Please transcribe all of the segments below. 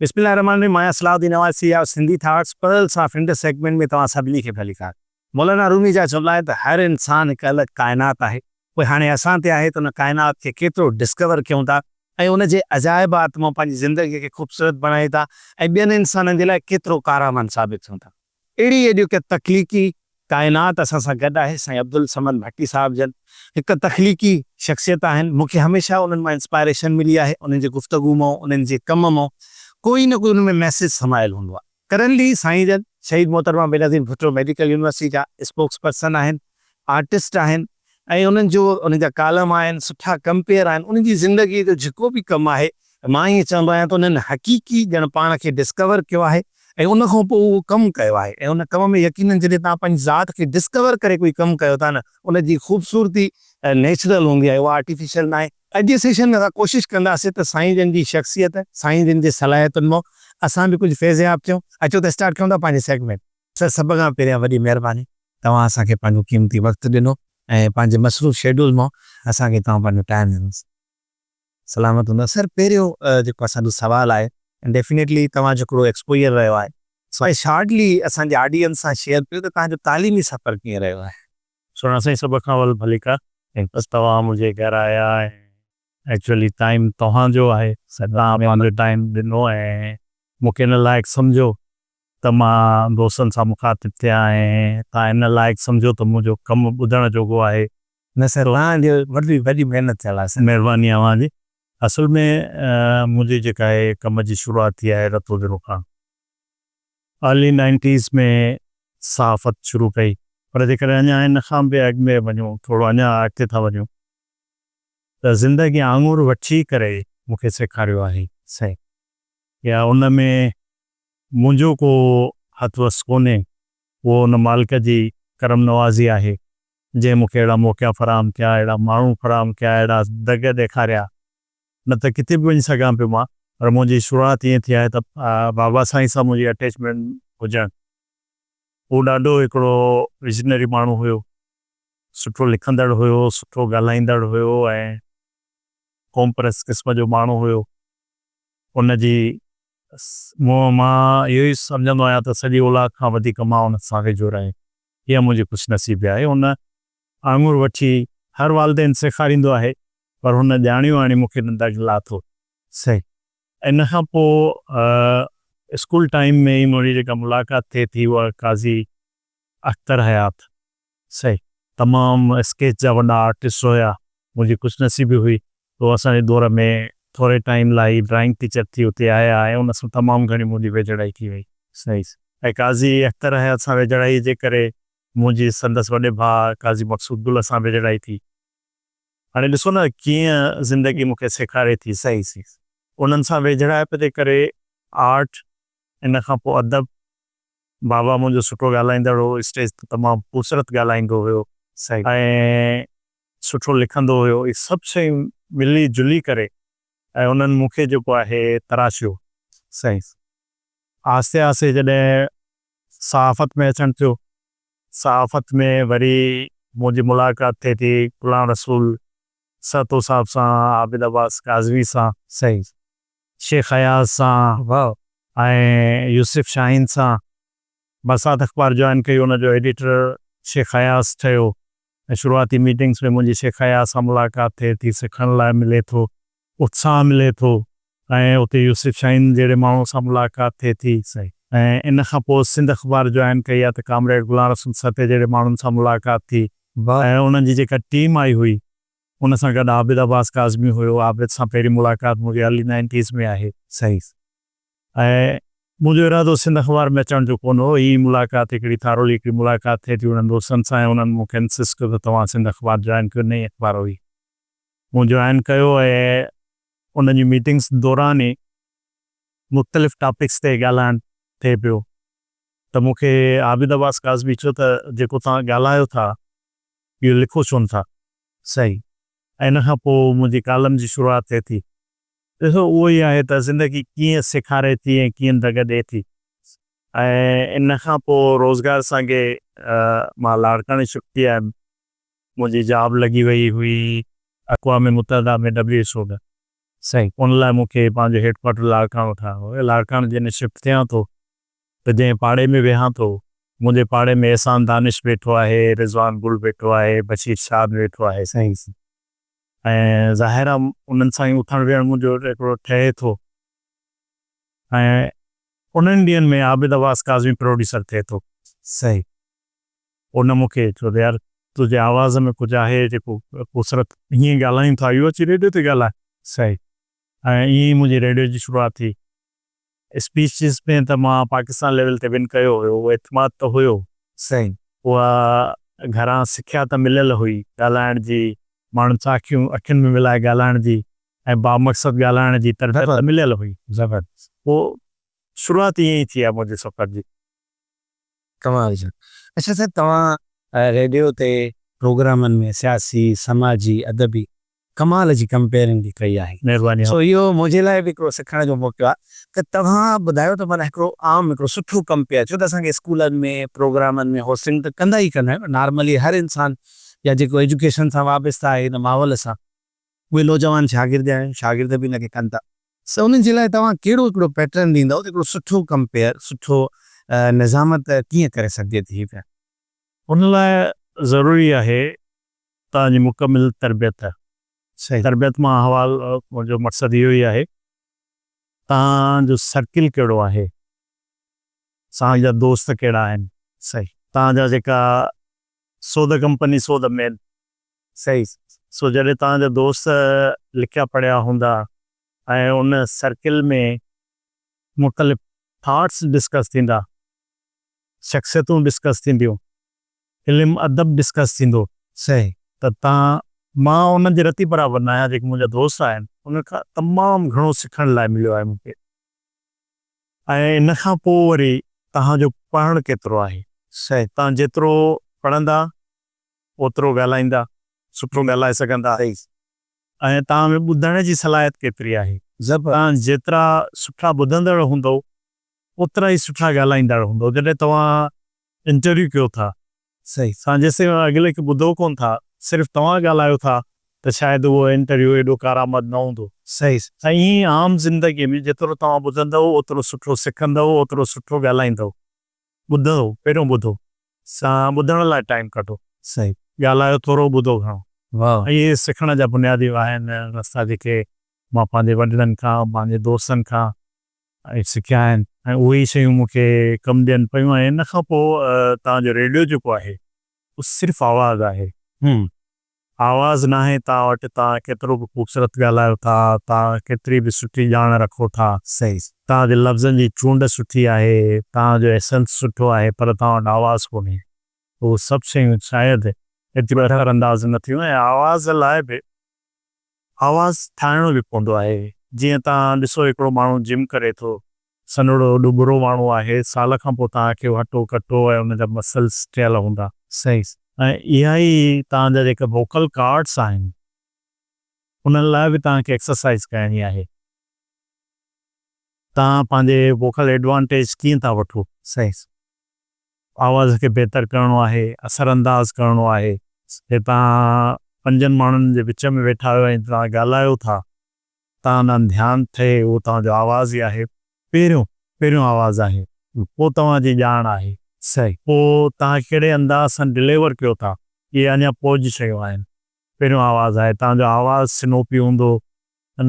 بسم الله الرحمٰن الرحيم مان آهيان Salahuddin Nawaz C of Sindhi thoughts pearls of Indus segment ۾ توهان سڀني کي ڀليڪار. مولانا رومي جا جملا آهن ته هر انسان هڪ الڳ ڪائنات آهي پوء هاڻي اسان تي آهي ته ان ڪائنات کي ڪيترو ڊسڪور ڪيون ٿا ۽ ان جي عجائبات مان پنهنجي زندگي کي خوبصورت بڻايون ٿا ۽ ٻين انسانن جي لاء ڪيترو ڪارآمد ثابت ٿيون ٿا. اهڙي ئي اڄ هڪ تخليقي ڪائنات اسان سان گڏ آهي سائين عبدالصمد ڀٽي صاحب جن هڪ تخليقي شخصيت آهن مون کي هميشه انهن مان انسپائريشن ملي آهي انهن جي گفتگو مان انهن جي ڪم مان ڪوئي نه ڪوئي انهن ۾ ميسيج سمايل هوندو آهي ڪرنٽلي سائين جن شهيد محترمه بينظير ڀٽو ميڊيڪل يونيورسٽي جا اسپوڪس پرسن آهن آرٽسٽ آهن ۽ انهن جو انهن جا ڪالم آهن سٺا ڪمپيئر آهن انهن جي زندگي جو جيڪو به ڪم آهي مان ائين چوندو آهيان ته انهن حقيقي ڄڻ پاڻ کي ڊسڪور ڪيو آهي ۽ ان کان پوء اهو ڪم ڪيو آهي ۽ ان ڪم ۾ يقينن جڏهن توهان پنهنجي ذات کي ڊسڪور ڪري ڪوئي ڪم ڪيو ٿا نه ان جي خوبصورتي نيچرل هوندي آهي اها آرٽيفيشل ناهي. اڄ جي سيشن ۾ اسان ڪوشش ڪنداسين ته سائين جن جي شخصيت، سائين جن جي صلاحيتن مان اسان به ڪجهه فيضياب ٿيون. اچو ته اسٽارٽ ڪيون ٿا پنهنجي سيگمينٽ. سر سڀ کان پهريان وڏي مهرباني توهان اسان کي پنهنجو قيمتي وقت ڏنو ۽ پنهنجي مصروف شيڊول مان اسان کي توهان پنهنجو ٽائيم ڏنو. سلامت هوندا. سر پهريون جيڪو اسان جو سوال آهي ڊيفينيٽلي توهان جو هڪڙو ايڪسپوزر رهيو آهي سو ۽ شارٽلي اسان جي آڊينس سان شيئر ڪيو ته توهان جو تعليمي سفر ڪيئن رهيو آهي. سهڻا سائين سڀ کان اول ڀليڪار بس توهان منهنجي گهر آيا ۽ ايڪچوئلي ٽائيم توهان جو آهي توهان پنهنجو ٽائيم ڏنو ۽ مون کي ان لائق سمجهيو ته مان دوستن سان مخاطب ٿيان ۽ توهان ان لائق سمجهيو ته منهنجو ڪم ٻڌڻ جوڳو آهي. نه سر اوهان جي وڏي وڏي محنت ٿيل آهي سر. مهرباني اوهان جي. اصل ۾ منهنجي جيڪا آهي ڪم جي شروعات ٿي آهي رتو ديرو کان. ارلي نائنٽيز ۾ صحافت شروع ڪئي پر جيڪڏهن اڃا ان کان به اڳ ۾ وڃون ٿورو اڃا اڳتي ٿا وڃون ته زندگي آڱر وٺي ڪري مون کي سيکاريو آهي صحيح. يا ان ۾ منهنجو ڪو هٿ وس ڪونهي اهو ان مالڪ جي ڪرم نوازي آهي جنهن مون کي اهڙا موقعا فراهم ڪيا، اهڙا ماڻهو فراهم ڪيا، اهڙا دڳ ڏيکاريا، نه ته ڪٿي به وڃي سگهان پيو مان، پر منهنجي شروعات ائين ٿي آهي ته بابا سائين سان منهنجي اٽيچمينٽ هجڻ، هو ڏاڍو هڪڙو وزنري ماڻهو هيو، سٺو لکندڙ هيو، سٺو ڳالهائيندڙ هيو ۽ قومپرست قسم جو ماڻهو هيو، ان جي مان اهو ئي سمجهندو آهيان ته سڄي اولاد کان وڌيڪ مان ان سان ويجهو رهيس. اها منهنجي خوش نصيبي آهي. هن آڱر وٺي هر والدين سيکاريندو آهي پر هن ڄاڻيو آڻي مون کي دڳ لاٿو. صحيح. ان کان پوء اسڪول ٽائيم ۾ ئي منهنجي جيڪا ملاقات ٿئي ٿي اها قاضي اختر حيات. صحيح. تمام اسڪيچ جا وڏا آرٽسٽ هيا. منهنجي خوش نصيبي هئي ته هو اسان جي دور ۾ ٿوري ٽائيم لاء ئي ڊرائنگ ٽيچر ٿي اتي آيا ۽ ان سان تمام گهڻي منهنجي ويجهڙائي ٿي وئي. صحيح. ۽ قاضي اختر حيات سان ويجهڙائي جي ڪري منهنجي سندس وڏي ڀاء قاضي مقصود گل سان ويجهڙائي ٿي. هاڻي ڏسو نه ڪيئن زندگي مون کي سيکاري ٿي. صحيح صحيح. انهن سان ويجهڙائپ جي ڪري آرٽ ان کان پوء ادب، بابا منهنجو سٺو ڳالهائيندڙ هو، اسٽيج تي تمام خوبصورت ڳالهائيندو هيو صحيح. ۽ سٺو لکندو هيو، اهي سڀ شيون ملي جلي ڪري ۽ انهن مون کي جيڪو آهي تراشيو. صحيح. آهستي آهستي جڏهن صحافت ۾ اچڻ ٿيو، صحافت ۾ وري منهنجي ملاقات ٿئي ٿي غلام رسول سهتو صاحب سان، عابد عباس ڪاظمي سان، صحيح. شيخ اياز سان واهه. ۽ يوسف شاهين سان. برسات اخبار جوائن ڪئي ان جو ايڊيٽر شيخ اياز ٺهيو ۽ شروعاتي ميٽنگس ۾ منهنجي شيخ اياز سان ملاقات ٿئي ٿي، سکڻ لاء ملي ٿو، اتساهه ملي ٿو ۽ اتي يوسف شاهين جهڙي ماڻهو سان ملاقات ٿئي ٿي ۽ ان کان پوء سنڌ اخبار جوائن ڪئي آ ته ڪامريڊ غلام رسول سهتي جهڙي ماڻهن سان ملاقات ٿي ۽ انهن جي جيڪا ٽيم آئي هئي ان سان گڏ عابد عباس ڪاظمي هيو، عابد سان پهرين ملاقات منهنجي ارلي نائنٽيز ۾ آهي. صحيح. ۽ منهنجو ارادو سنڌ اخبار ۾ اچڻ جو ڪونه هو، هي ملاقات هڪڙي ٿارولي هڪڙي ملاقات ٿئي ٿي انهن دوستن سان ۽ انهن مون کي انسسٽ ڪيو ته توهان سنڌ اخبار جوائن ڪيو، نئين اخبار هئي. مون جوائن ڪيو ۽ انهن جي ميٽنگس دوران ئي مختلف ٽاپڪس تي ڳالهائڻ ٿئي پيو ته مون کي عابد عباس ڪاظمي چيو ته جيڪو توهان ڳالهايو ٿا اهو لکو ڇو نه ٿا؟ صحيح. ۽ ان کان پوء منهنجي ڪالم جي شروعات ٿئي ٿي. ڏسو اهو ئي آهي ته زندگي ڪيئن سيکاري ٿي ۽ ڪيئن دڳ ڏئي ٿي. ۽ ان کان پوء روزگار سانگي مان لاڙڪاڻي شفٽ ٿي آيم. منهنجي جاب لڳي وئي هئي اقوام متحده ۾ ڊبليو ايڇ او ۾. صحيح ان لاء مون کي پنهنجو هيڊ ڪوارٽر لاڙڪاڻو ٺاهڻو هيو. لاڙڪاڻي جڏهن شفٽ ٿيان ٿو ته جنهن پاڙي ۾ ويهان ٿو، منهنجي پاڙي ۾ احسان دانش ويٺو آهي، رضوان گل ويٺو آهي، بشير شاد ويٺو آهي. صحيح. ۽ ظاهر آ انهن سان ئي اٿڻ ويهڻ منهنجو هڪڙو ٺهي ٿو ۽ انهن ڏينهن ۾ عابد عباس ڪاظمي پروڊيوسر ٿئي ٿو. صحيح. ان مون کي چيو ته يار تنهنجي آواز ۾ ڪجهه آهي جيڪو خوبصورت هيئن ڳالهايون ٿا اهو اچي ريڊيو تي ڳالهاء. صحيح. ۽ ائين ئي منهنجي ريڊيو جي شروعات ٿي. اسپيچز ۾ ته مان پاڪستان ليول تي ون ڪيو هيو اهو اعتماد ته هيو. صحيح. اها گهران سکيا ته مليل هئي ڳالهائڻ جي، ماڻهن سان اکيون اکين ۾ ملائي ڳالهائڻ جي ۽ بامقصد ڳالهائڻ جي تربيت ته مليل هئي. زبردست. پوء شروعات ائين ئي ٿي آهي منهنجي سفر جي. ڪمال جو. اڇا سر توهان ريڊيو تي پروگرامن ۾ سياسي، سماجي، ادبي ڪمال جي ڪمپيئرنگ به ڪئي آهي. مهرباني. سو اهو منهنجي لاء به هڪڙو سکڻ جو موقعو آهي ته توهان ٻڌايو ته معنيٰ هڪڙو عام هڪڙو سٺو ڪمپيئر ڇو ته اسان کي اسڪولن ۾ پروگرامن ۾ هوسٽنگ ته ڪندا ئي ڪندا آهيون نارملي هر انسان يا جيڪو ايجوڪيشن سان وابسته آهي هن ماحول سان اهي نوجوان شاگرد آهن، شاگرد به ان کي ڪن ٿا. سو انهن جي لاء توهان ڪهڙو هڪڙو پيٽرن ڏيندؤ ته هڪڙو سٺو ڪمپيئر، سٺو نظامت ڪيئن ڪري سگهجي ٿي؟ ان لاء ضروري آهي توهان جي مڪمل تربيت. تربيت مان حوال منهنجو مقصد اهو ئي آهي توهان جو سرڪل ڪهڙو آهي، توهان جا دوست ڪهڙا آهن، توهان جا جيڪا so the company so the man. صحيح. سو جڏهن توهان جا دوست لکيا پڙهيا هوندا ۽ ان سرڪل ۾ مختلف ٿاٽس ڊسڪس ٿيندا، شخصيتون ڊسڪس ٿينديون، علم ادب ڊسڪس ٿيندو. صحيح. ته توهان مان انهن جي رتي برابر نه آهيان جيڪي منهنجا دوست آهن انهن کان تمام گهڻو سکڻ لاء مليو آهي مون کي ۽ ان کان پوء وري توهان جو پڙهڻ ڪيترو آهي. صحيح. توهان جيترو پڙهندا اوترو ڳالهائيندا، سٺو ڳالهائي سگهندا ۽ توهان ۾ ٻڌڻ جي صلاحيت ڪيتري آهي. توهان جيترا سٺا ٻڌندڙ هوندؤ، اوترا ئي سٺا ڳالهائيندڙ هوندؤ. جڏهن توهان انٽرويو ڪيو ٿا، توهان جيستائين اڳلي کي ٻڌو ڪونه ٿا، صرف توهان ڳالهايو ٿا ته شايد اهو انٽرويو ايڏو ڪارآمد نه هوندو. ۽ ائين ئي عام زندگيء ۾ جيترو توهان ٻڌندؤ، اوترو سٺو سکندؤ، اوترو سٺو ڳالهائيندؤ. ٻڌو، پهريون ٻڌو. سان ٻڌڻ لاء ٽائيم ڪڍو. صحيح. ڳالهايو ٿورو ٻڌو گهڻو. واھ. اهي سکڻ جا بنيادي آهن رستا جيڪي مان پنهنجي وڏڙن کان پنهنجي دوستن کان سکيا آهن ۽ اهي ئي شيون مون کي ڪم ڏين پيون ۽ ان کان پوء توهان جو ريڊيو جيڪو آهي اهو صرف آواز آهي. آواز ناهي توهان وٽ، توهان ڪيترو به خوبصورت ڳالهايو ٿا، توهان ڪيتري به سٺي ڄاڻ رکو ٿا، توهان جي لفظن جي چونڊ سٺي آهي، توهان جو ايسنس سٺو آهي پر توهان وٽ آواز ڪونهي. اهو سڀ شيون شايد ايتريون اثر انداز نه ٿيون ۽ آواز لاء به آواز ٺاهڻو به پوندو آهي. جيئن توهان ڏسو هڪڙو ماڻهو جم ڪري ٿو، سنهڙو ڏٻرو ماڻهو آهي، سال کان پوء توهان کي هٽو ڪٽو ۽ ان جا مسلز ٺهيل هوندا. ۽ اها ئي توهان جا جيڪا ووڪل ڪارڊس آهن انهن لاء به توهان کي ايڪسرسائيز ڪرڻي آهي. توهان پنهنجي ووڪل ايڊوانٽيج ڪيئن ٿا وٺو. آواز کي بهتر ڪرڻو آهي، اثر انداز ڪرڻو آهي. جي توهان پنجن ماڻهن جي وچ ۾ ويٺا آهيو ۽ توهان ڳالهايو ٿا، توهان ڏانهن ڌيان ٿئي اهو توهان جو آواز ئي آهي. پهريون پهريون آواز آهي، پوء توهان جي ڄاڻ آهي، پوء توهان ڪهڙي انداز سان ڊليور ڪيو ٿا، اهي اڃا پوء جون شيون آهن. پهريون آواز آهي، توهان جو آواز سنهو پيو هوندو،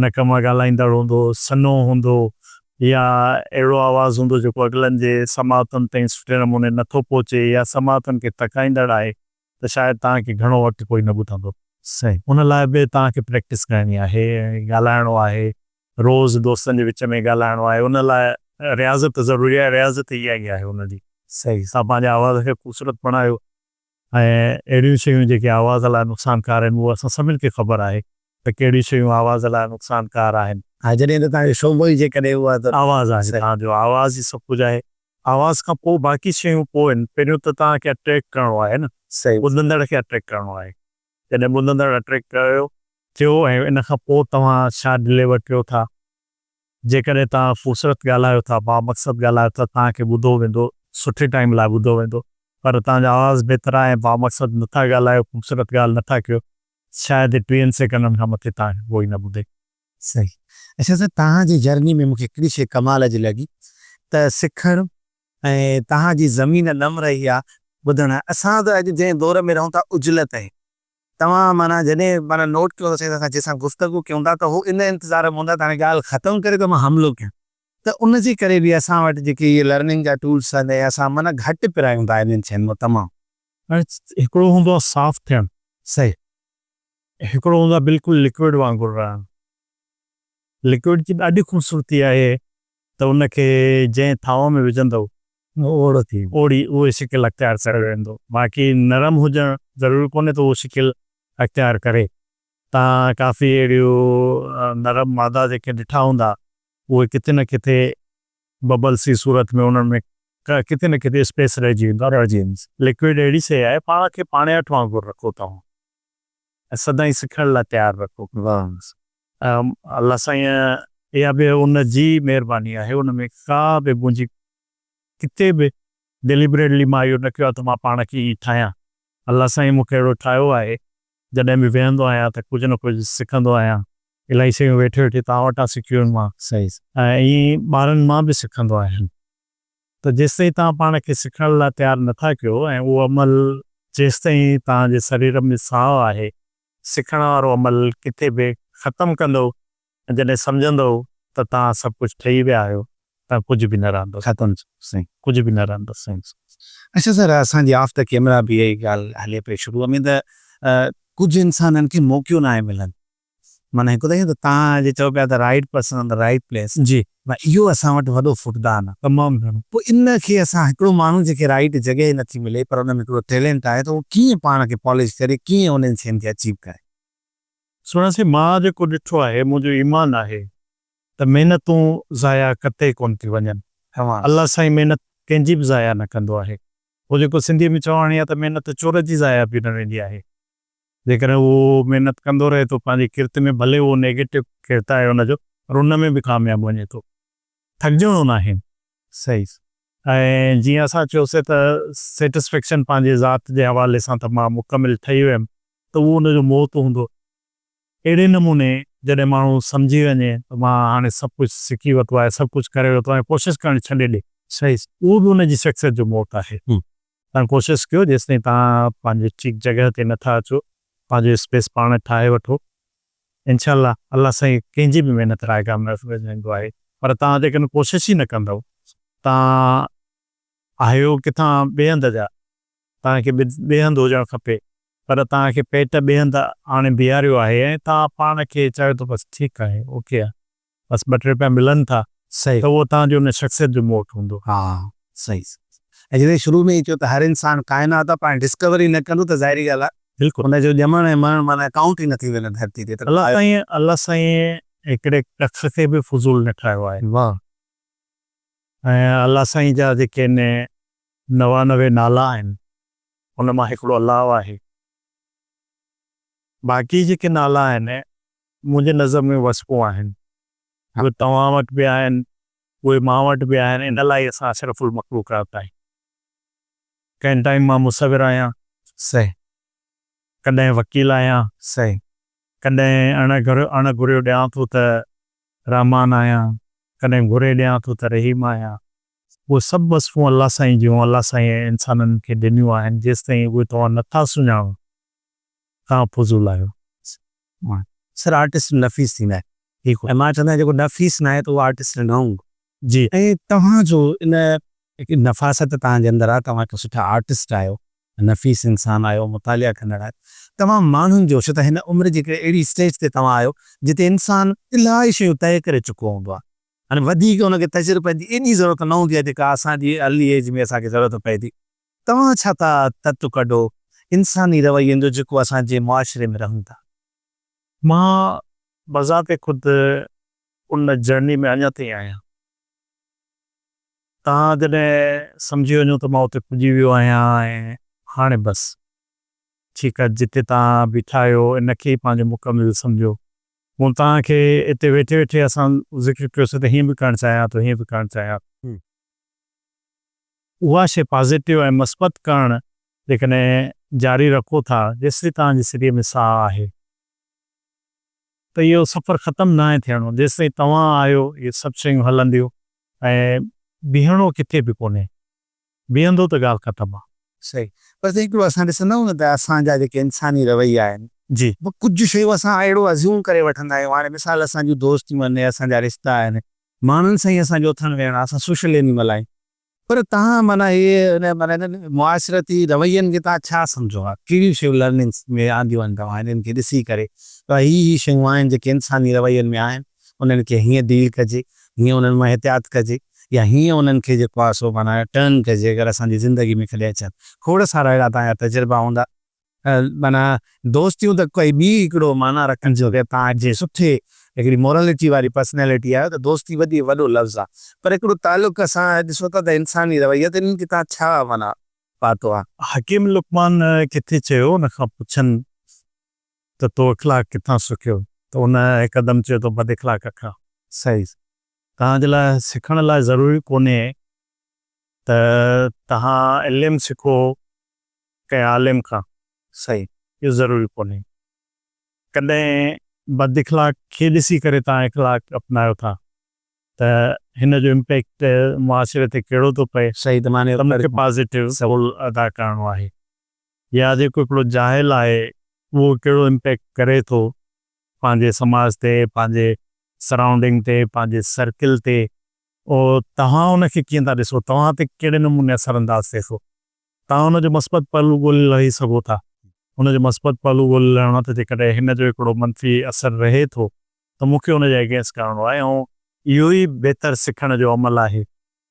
نڪ مان ڳالهائيندڙ هوندو، سنهو هوندو يا اهڙو آواز هوندو جيڪو اڳلن جي سماعتن تائين سٺي نموني نه ٿو پهچي يا سماعتن کي ٿڪائيندڙ آهي ته شايد توهان کي گهڻو وقت ڪوئي نه ٻڌندو. ان لاء به توهان کي پريڪٽس ڪرڻي آهي ۽ ڳالهائڻو آهي، روز دوستن جي وچ ۾ ڳالهائڻو آهي، ان لاء رياضت ضروري آهي، رياضت اها ئي آهي ان جي. توهان پنهنجي آواز کي خوبصورت بڻايو ۽ اهڙيون شيون جيڪي آواز لاء نقصانڪار آهن اهو اسان سڀني کي خبر آهي ته ڪهڙيون شيون آواز لاء نقصانڪار آهن. ها جڏهن ته توهان جو شعبو ئي جيڪڏهن اهو آهي ته. آواز آهي توهان جو آواز ئي سڀ ڪجهه آهي. آواز کان پوء باقي شيون پوء آهن. پهريون ته توهان کي اٽريڪٽ ڪرڻو آهي نه. ٻڌندڙ کي اٽريڪٽ ڪرڻو آهي. جڏهن ٻڌندڙ اٽريڪٽ ڪيو ٿيو ۽ ان کان پوء توهان ڇا ڊليور ڪيو ٿا. جيڪڏهن توهان خوبصورت ڳالهايو ٿا، بامقصد ڳالهايو ٿا، توهان کي ٻڌو ويندو، سٺي ٽائيم لاء ٻڌو ويندو، پر توهان جو آواز بهتر آهي ۽ بامقصد نٿا ڳالهايو، خوبصورت ڳالهه نٿا ڪيو، شايد ٽيهن سيڪنڊن کان مٿي توهان کي ڪوئي نه ٻڌي. صحيح اڇا سر توهان جي جرني ۾ مونکي هڪڙي شي ڪمال جي لڳي ته سکڻ ۽ توهان جي زمين نم رهي آ ٻڌڻ اسان ته اڄ جنهن دور ۾ رهون ٿا اجلت آهي توهان معنيٰ جڏهن معنيٰ نوٽ ڪيو اٿس اسان جنهن سان گفتگو ڪيون ٿا ته هو ان انتظار ۾ هوندا ته هاڻي ڳالهه ختم ڪري ته مان حملو ڪيان ته ان جي ڪري به اسان وٽ جيڪي اهي لرننگ جا ٽولس آهن ۽ اسان معنيٰ گهٽ پرايون ٿا انهن شين مان تمام. هاڻي هڪڙو هوندو آهي صاف ٿيڻ. صحيح. هڪڙو هوندو آهي بلڪل لڪوئڊ وانگر رهڻ. لڪوئڊ جي ڏاڍي خوبصورتي آهي ته ان کي جنهن ٿانو ۾ وجهندؤ اوهڙو ٿي ويندو. اوهڙي اهي شڪل اختيار ڪري ويندو. باقي نرم هجڻ ضروري ڪونهي ته اهو شڪل اختيار ڪري. توهان ڪافي اهڙيون نرم مادا جيڪي ڏٺا هوندا اهي ڪٿي نه ڪٿي ببلز جي صورت ۾ انهن ۾ ڪٿي نه ڪٿي اسپيس رهجي ويندو. لڪوئڊ اهڙي شيء آهي پاڻ کي پاڻياٺ وانگر رکو توهان ۽ سدائين سکڻ لاء تيار رکو. الله سائين اها به ان جي مهرباني آهي ان ۾ ڪا به منهنجي ڪٿي به ڊيليبريٽلي مان اهو نه ڪيو آهي ته مان پاڻ کي ائين ٺاهيان. الله سائين مون کي اهڙو ٺاهيو آهي جڏهن به ويهندو آهيان ته ڪجهه نه ڪجهه سکندو آهيان. الاهي شيون ويٺي ويٺي توهان وٽان سکيون آهن مان ۽ ائين ٻارن مان به سکندو آهيان. ته جيستائين توهان پاڻ کي سکڻ لاء تيار نه ٿا ڪيو ۽ اهو عمل جيستائين توهان جي سرير ۾ ساهه آهي، سکڻ وارو عمل ڪٿي به ختم ڪندؤ ۽ جڏهن سمجهندؤ ته توهان سڀ ڪجهه ٺهي ويا آهيو ته ڪجهه به نه رهندو. ختم سائين. ڪجهه به نه رهندو سائين. اڇا سر اسان جي آف the camera به اها ئي ڳالهه هلي پئي شروع ۾ ته ڪجهه انسانن کي موقعو ناهي ملندو معنيٰ هڪ ته ائين ته توهان جي چئو پيا ته right person on the right place جي. معنيٰ اهو اسان وٽ وڏو فقدان آهي. تمام گهڻو. پوء ان کي اسان هڪڙو ماڻهو جنهن کي رائيٽ جڳهه ئي نٿي ملي پر ان ۾ هڪڙو ٽيلنٽ آهي ته اهو ڪيئن پاڻ کي پالش ڪري ڪيئن انهن شين کي اچيو ڪري. سهڻا سائين مان جيڪو ڏٺو آهي منهنجو ايمان آهي ته محنتون ضايع قطعي ڪونه ٿيون وڃن. الله سائين محنت ڪنهن جي به ضايع نه ڪندو آهي. هو جيڪو سنڌيء ۾ چواڻي آهي ته محنت چور جي ضايع به نه ويندي آهي. جيڪڏهن هو محنت ڪندو رهي ٿو پنهنجي ڪرت ۾ ڀلي اهو نيگيٽو ڪرت آهي ان جو پر ان ۾ به ڪامياب وڃي ٿو. ٿڪجڻو ناهي. صحيح. ۽ جيئن اسان چيوسين ته سيٽسفيڪشن پنهنجي ذات جي حوالي سان ته مان مڪمل ٺهي ويم ته اهو ان جو موت هوندو. اهڙي نموني جڏهن ماڻهو سمجهي وڃي ته مان هاڻي سڀ ڪجهه سکي ورتو آهي، سڀ ڪجهه ڪري ورتو آهي ۽ ڪوشش ڪرڻ ڇڏي ڏي، صحيح. اهو به ان جي شخصيت جو موت آهي. توهان ڪوشش ڪيو جيستائين توهان پنهنجي ٺيڪ جڳهه تي نه ٿا اچو، پنهنجو اسپيس پاڻ ٺاهي وٺو. انشاء الله الله سائين ڪنهن جي به محنت رائگان نه وڃائيندو آهي پر توهان جيڪڏهن ڪوشش ئي نه ڪندؤ، توهان آهيو ڪٿان ٻئي هنڌ جا، توهان کي ٻئي هنڌ هجڻ کپي پر توهان کي پيٽ ٻئي هنڌ آڻي بيهاريو آهي ۽ توهان پاڻ کي چاهيو ته بس ٺيڪ آهي اوڪي آهي بس ٻه ٽي روپيا ملن ٿا صحيح ته اهو توهان جو ان شخصيت جو موٽ هوندو. ها صحيح ۽ جڏهن شروع ۾ ئي چيو ته هر انسان ڪائنات آهي پاڻ ڊسڪوري نه ڪندو ته ظاهري ڳالهه آهي بلڪل ان جو ڄمڻ ۽ مرڻ معنيٰ ڪائونٽ ئي نه ٿيندو هن ڌرتي تي ته الله سائين الله سائين هڪڙي ڪک کي به فضول نه ٺاهيو آهي. واهه. ۽ الله سائين جا جيڪي 99 نالا آهن ان مان هڪڙو الله آهي. باقي جيڪي نالا آهن منهنجي نظر ۾ وصفون آهن. اهي توهان وٽ به آهن، اهي مان وٽ به آهن، ان لاء ئي اسان اشرف المخلوقات آهيون. ڪنهن ٽائيم مان مصور آهيان، صحيح. ڪڏهن وڪيل آهيان، صحيح. ڪڏهن اڻ گهريو ڏيان ٿو ته رحمان آهيان، ڪڏهن گهري ڏيان ٿو ته رحيم آهيان. اهي سڀ وصفون الله سائين جون الله سائين انسانن کي ڏنيون آهن، جيستائين اهي توهان نه ٿا سڃاڻو توهان فضول آهيو. سر آرٽسٽ نفيس ٿيندا آهن ۽ مان چوندو آهيان جيڪو نفيس ناهي ته اهو آرٽسٽ نه هوندو. جي. ۽ توهان جو ان هڪ نفاست توهان جي اندر آهي توهان هڪ سٺا آرٽسٽ آهيو نفيس انسان آهيو مطالعا ڪندڙ آهيو توهان ماڻهن جو ڇو ته هن عمر جي هڪڙي اهڙي اسٽيج تي توهان آهيو جتي انسان الاهي شيون طئي ڪري چڪو هوندو آهي هاڻي وڌيڪ ان کي تجربن جي ايڏي ضرورت نه هوندي آهي جيڪا اسان جي ارلي ايج ۾ اسان کي ضرورت پئي ٿي. توهان ڇا ٿا تت ڪڍو انساني روين جو جيڪو اسان جي معاشري ۾ رهون ٿا؟ مان بذات خود ان جرني ۾ اڃا تائين آهيان. توهان جڏهن سمجهي وڃو ته مان اتي پڄي ويو آهيان ۽ هاڻي بس ٺيڪ آهي جتي توهان بيٺا آهيو ان کي ئي پنهنجو مڪمل سمجهو. مون توهان کي اتي ويٺي ويٺي اسان ذڪر ڪيوسين ته هيئن به ڪرڻ چاهيان ٿو هيئن به ڪرڻ چاهيان ٿو. اها شيء پازيٽو ۽ مثبت ڪرڻ جيڪڏهن جاري رکو ٿا جيستائين توهان جي سري ۾ ساهه آهي. ته اهو سفر ختم ناهي ٿيڻو، جيستائين توهان آهيو اهي سڀ شيون هلنديون ۽ بيهڻو ڪٿي به ڪونهي، بيهندو ته ڳالهه ختم آ. صحيح پر سائين هڪڙو اسان ڏسندا آهيون نه ته اسان جا جيڪي انساني رويا آهن جي. اهي ڪجهه شيون اسان اهڙو ازيوم ڪري وٺندا آهيون هاڻي مثال اسان جون دوستيون آهن يا اسان جا رشتا آهن ماڻهن سان ئي اسان جو اٿڻ ويهڻ آهي اسان سوشل اينيمل آهيون پر توهان معنيٰ هي ان معنيٰ انهن معاشرتي روين کي توهان ڇا سمجهو ها؟ ڪهڙيون شيون لرننگس ۾ آنديون آهن توهان انهن کي ڏسي ڪري ته هي هي شيون آهن جيڪي انساني روين ۾ آهن انهن کي هيئن ڊيل ڪجي، هيئن انهن مان احتياط ڪجي يا هيئن انهن کي جيڪو آهي سو معنيٰ ٽرن ڪجي اگر اسان جي زندگي ۾ ڪڏهن اچن. کوڙ سارا اهڙا توهان جا تجربا هوندا. معنيٰ دوستيون ته ڪوئي ٻي هڪڙو معنيٰ رکن ٿيون ته توهان جي سٺي هڪڙي مورالٽي واري پرسنالٽي آهيو ته دوستي وڏي وڏو لفظ آهي پر هڪڙو تعلق اسان ڏسو ٿا ته انساني رويي ته انهن کي توهان ڇا معنيٰ پاتو آهي. حڪيم لقمان ڪٿي چيو ان کان پڇن ته تو اخلاق ڪٿان سکيو ته ان هڪدم چيو ته بد اخلاق کان. صحيح. توهان جي لاء سکڻ لاء ضروري ڪونهي ته توهان علم سکو ڪنهن عالم کان. صحيح. اهو ضروري ڪونهي. ڪڏهن بد اخلاق کي ڏسي ڪري توهان اخلاق اپنايو ٿا ته هن جو امپيڪٽ معاشري تي ڪهڙو ٿو پئي. صحيح ته معني ته مون کي پازيٽو رول ادا ڪرڻو آهي يا جيڪو هڪڙو جاهل آهي اهو ڪهڙو امپيڪٽ ڪري ٿو پنهنجي سماج تي پنهنجي سرائونڊنگ تي پنهنجي سرڪل تي اهو توهان ان کي ڪيئن ٿا ڏسو توهان تي ڪهڙي نموني اثر انداز ٿئي ٿو. توهان ان جو مثبت پهلو ڳولي لهي سگهو ٿا. ان جو مثبت پهلو ڳولي لهڻو آهي ته جيڪڏهن هن جو هڪڙو منفي اثر رهي ٿو ته مون کي ان جي اگينسٽ ڪرڻو آهي ۽ اهو ئي بهتر سکڻ جو عمل آهي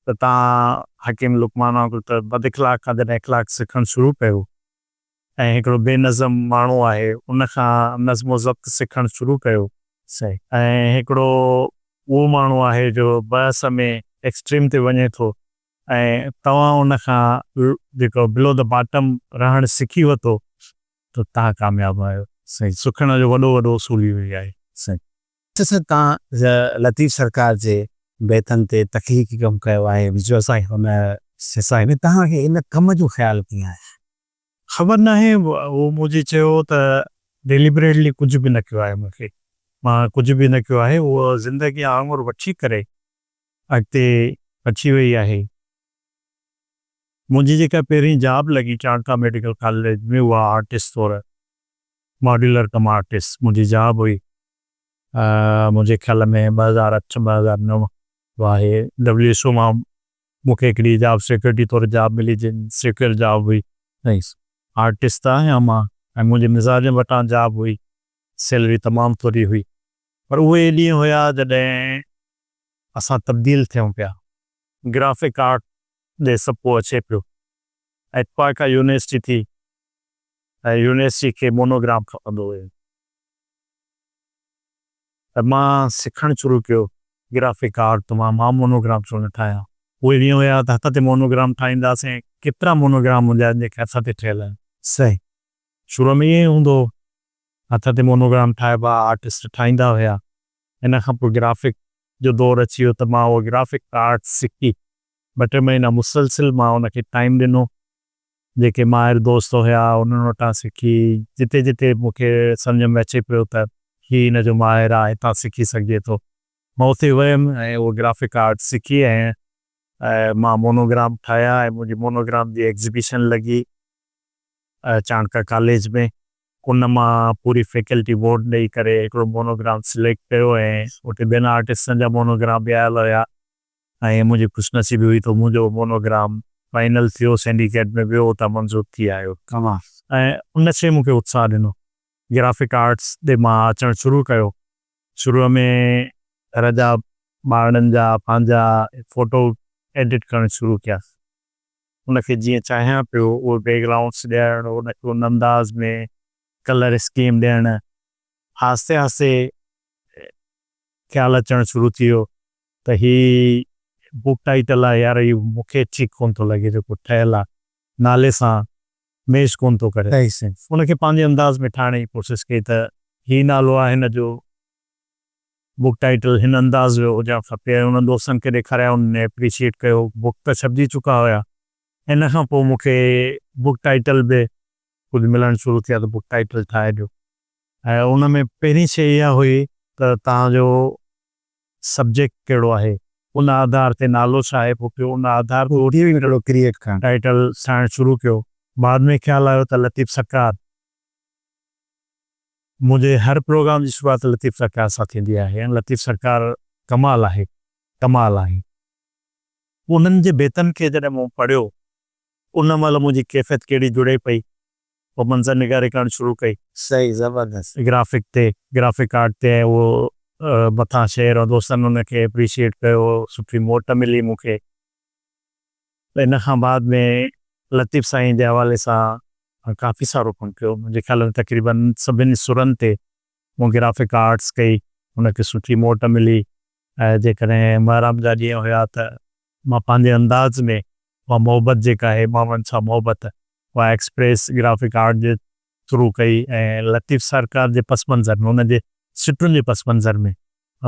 ته توهان حڪيم لقمان وانگر ته بد اخلاق کان جڏهن اخلاق سکڻ شروع ڪيو ۽ هڪڙو بي نظم ماڻهو آهي ان کان نظم و ضبط سکڻ شروع ڪيو ۽ هڪڙو اهو ماڻهو آهي جو بحث ۾ ايڪسٽريم تي وڃي ٿو ۽ توهان ان کان جيڪو بلو the bottom رهڻ سکي وتو ته توهان ڪامياب آهيو. صحيح. سکڻ جو وڏو وڏو اصول اهو ئي آهي. صحيح. اچا سر توهان لطيف سرڪار جي بيتن تي تخليقي ڪم ڪيو آهي ويجهو سائين. ان سائين توهان کي ان ڪم جو خيال ڪيئن آيو؟ خبر ناهي هو مون جي چيو ته ڊيليبريٽلي ڪجهه به نه ڪيو آهي مون کي مان ڪجهه به نه ڪيو آهي اهو زندگي آڱر وٺي ڪري اڳتي اچي وئي آهي. منهنجي جيڪا پهرين جاب لڳي چانڊڪا ميڊيڪل ڪاليج ۾ اها آرٽسٽ طور ماڊيولر ڪم آرٽسٽ منهنجي جاب هئي. منهنجي خيال ۾ 2008 2009 آهي. ڊبليو ايس او مان مون کي هڪڙي جاب سيڪريٽري طور جاب ملي جن سيڪيور جاب هئي. آرٽسٽ ته آهيان مان ۽ منهنجي مزاج وٽان جاب هئي. سيلري تمام ٿوري هئي پر اهي ڏينهن هيا جڏهن اسان تبديل ٿيون پيا. گرافڪ آرٽ ڏي سپو اچي پيو. اتفاق کان يونيورسٽي ٿي ۽ يونيورسٽي کي مونوگرام کپندو هيو ته مان سکڻ شروع ڪيو گرافڪ آرٽ ته مان مان مونوگرام ڇو نه ٺاهيان. اهي ڏينهن هيا ته هٿ تي مونوگرام ٺاهينداسين. ڪيترا مونوگرام منهنجا آهن جيڪي هٿ تي ٺهيل آهن. صحيح. شروع ۾ ائين ئي هوندو هو. هٿ تي مونوگرام ٺاهبا، آرٽسٽ ٺاهيندا هيا. ان کان پوء گرافڪ جو دور اچي ويو ته مان اهو گرافڪ آرٽ سکي ٻه ٽي مهينا مسلسل مان ان کي ٽائيم ڏنو. جيڪي ماهر دوست هيا انهن وٽان سکي جتي جتي مون کي سمجهه ۾ اچي پيو ته هي ان جو ماهر آهي هتان سکي سگهجي ٿو مان اتي ويم ۽ اهو گرافڪ آرٽ سکي ۽ مان مونوگرام ٺاهيا ۽ منهنجي مونوگرام جي ايگزيبيشن لڳي چانڊڪا ڪاليج ۾. ان مان پوري فيڪلٽي ووٽ ڏئي ڪري هڪڙو مونوگرام سليڪٽ ڪيو ۽ اتي ٻين آرٽسٽن جا مونوگرام به آيل هيا ۽ منهنجي خوش نصيبي هئي ته منهنجو مونوگرام فائنل ٿيو سينڊيڪيٽ ۾ ويو اتان منظور ٿي آيو. ڪمال. ۽ ان شيء مون کي اتساهه ڏنو. گرافڪ آرٽس ڏي مان اچڻ شروع ڪيو. شروع ۾ گهر جا ٻارڙن جا پنهنجا فوٽو ايڊٽ ڪرڻ شروع ڪيا. ان کي جيئن چاهيان پيو اهي بيڪ گرائونڊس ڏيڻ، ان کي ان انداز ۾ ڪلر اسڪيم ڏيڻ، آهستي آهستي خيال اچڻ شروع ٿي ويو ته هي بڪ ٽائيٽل آهي يار هي مون کي ٺيڪ ڪونه ٿو لڳي جيڪو ٺهيل آهي نالي سان ميچ ڪونه ٿو ڪري. ان کي پنهنجي انداز ۾ ٺاهڻ جي ڪوشش ڪئي ته هي نالو آهي هن جو بڪ ٽائيٽل هن انداز جو هجڻ کپي ۽ انهن دوستن کي ڏيکاريا انهن ايپريشيئيٽ ڪيو بڪ ته ڇپجي چڪا هيا ان کان پوء مون کي بڪ ٽائيٽل به ڪجهه ملڻ شروع ٿيا ته بڪ ٽائيٽل ٺاهي ڏيو ۽ ان ۾ پهرين شيء اها هئي ته توهان جو سبجيڪٽ ڪهڙو آهي، ان آڌار تي نالو ڇا آهي، پوء ان آڌار تي ٽائيٽل ٺاهڻ شروع ڪيو. بعد ۾ خيال آيو ته لطيف سرڪار، منهنجي هر پروگرام جي شروعات لطيف سرڪار سان ٿيندي آهي ۽ لطيف سرڪار ڪمال آهي، ڪمال آهي. انهن جي بيتن کي جڏهن مون پڙهيو، ان مهل منهنجي ڪيفيت ڪهڙي جڙي پئي، پوء منظر نگاري ڪرڻ شروع ڪئي. صحيح زبردست. گرافڪ تي، گرافڪ آرٽ تي ۽ اهو مٿان شعر ۽ دوستن ان کي اپريشيئيٽ ڪيو، سٺي موٽ ملي مون کي. ته ان کان بعد ۾ لطيف سائين جي حوالي سان ڪافي سارو ڪم ڪيو. منهنجي خيال ۾ تقريبن سڀني سرن تي مون گرافڪ آرٽس ڪئي، ان کي سٺي موٽ ملي ۽ جيڪڏهن محرم جا ڏينهن هيا ته مان پنهنجي انداز ۾ اها محبت جيڪا آهي ماڻهن سان محبت اها ايڪسپريس گرافڪ آرٽ جي ٿرو ڪئي ۽ لطيف سرڪار جي پس منظر ۾ ان جي سٽن جي پس منظر ۾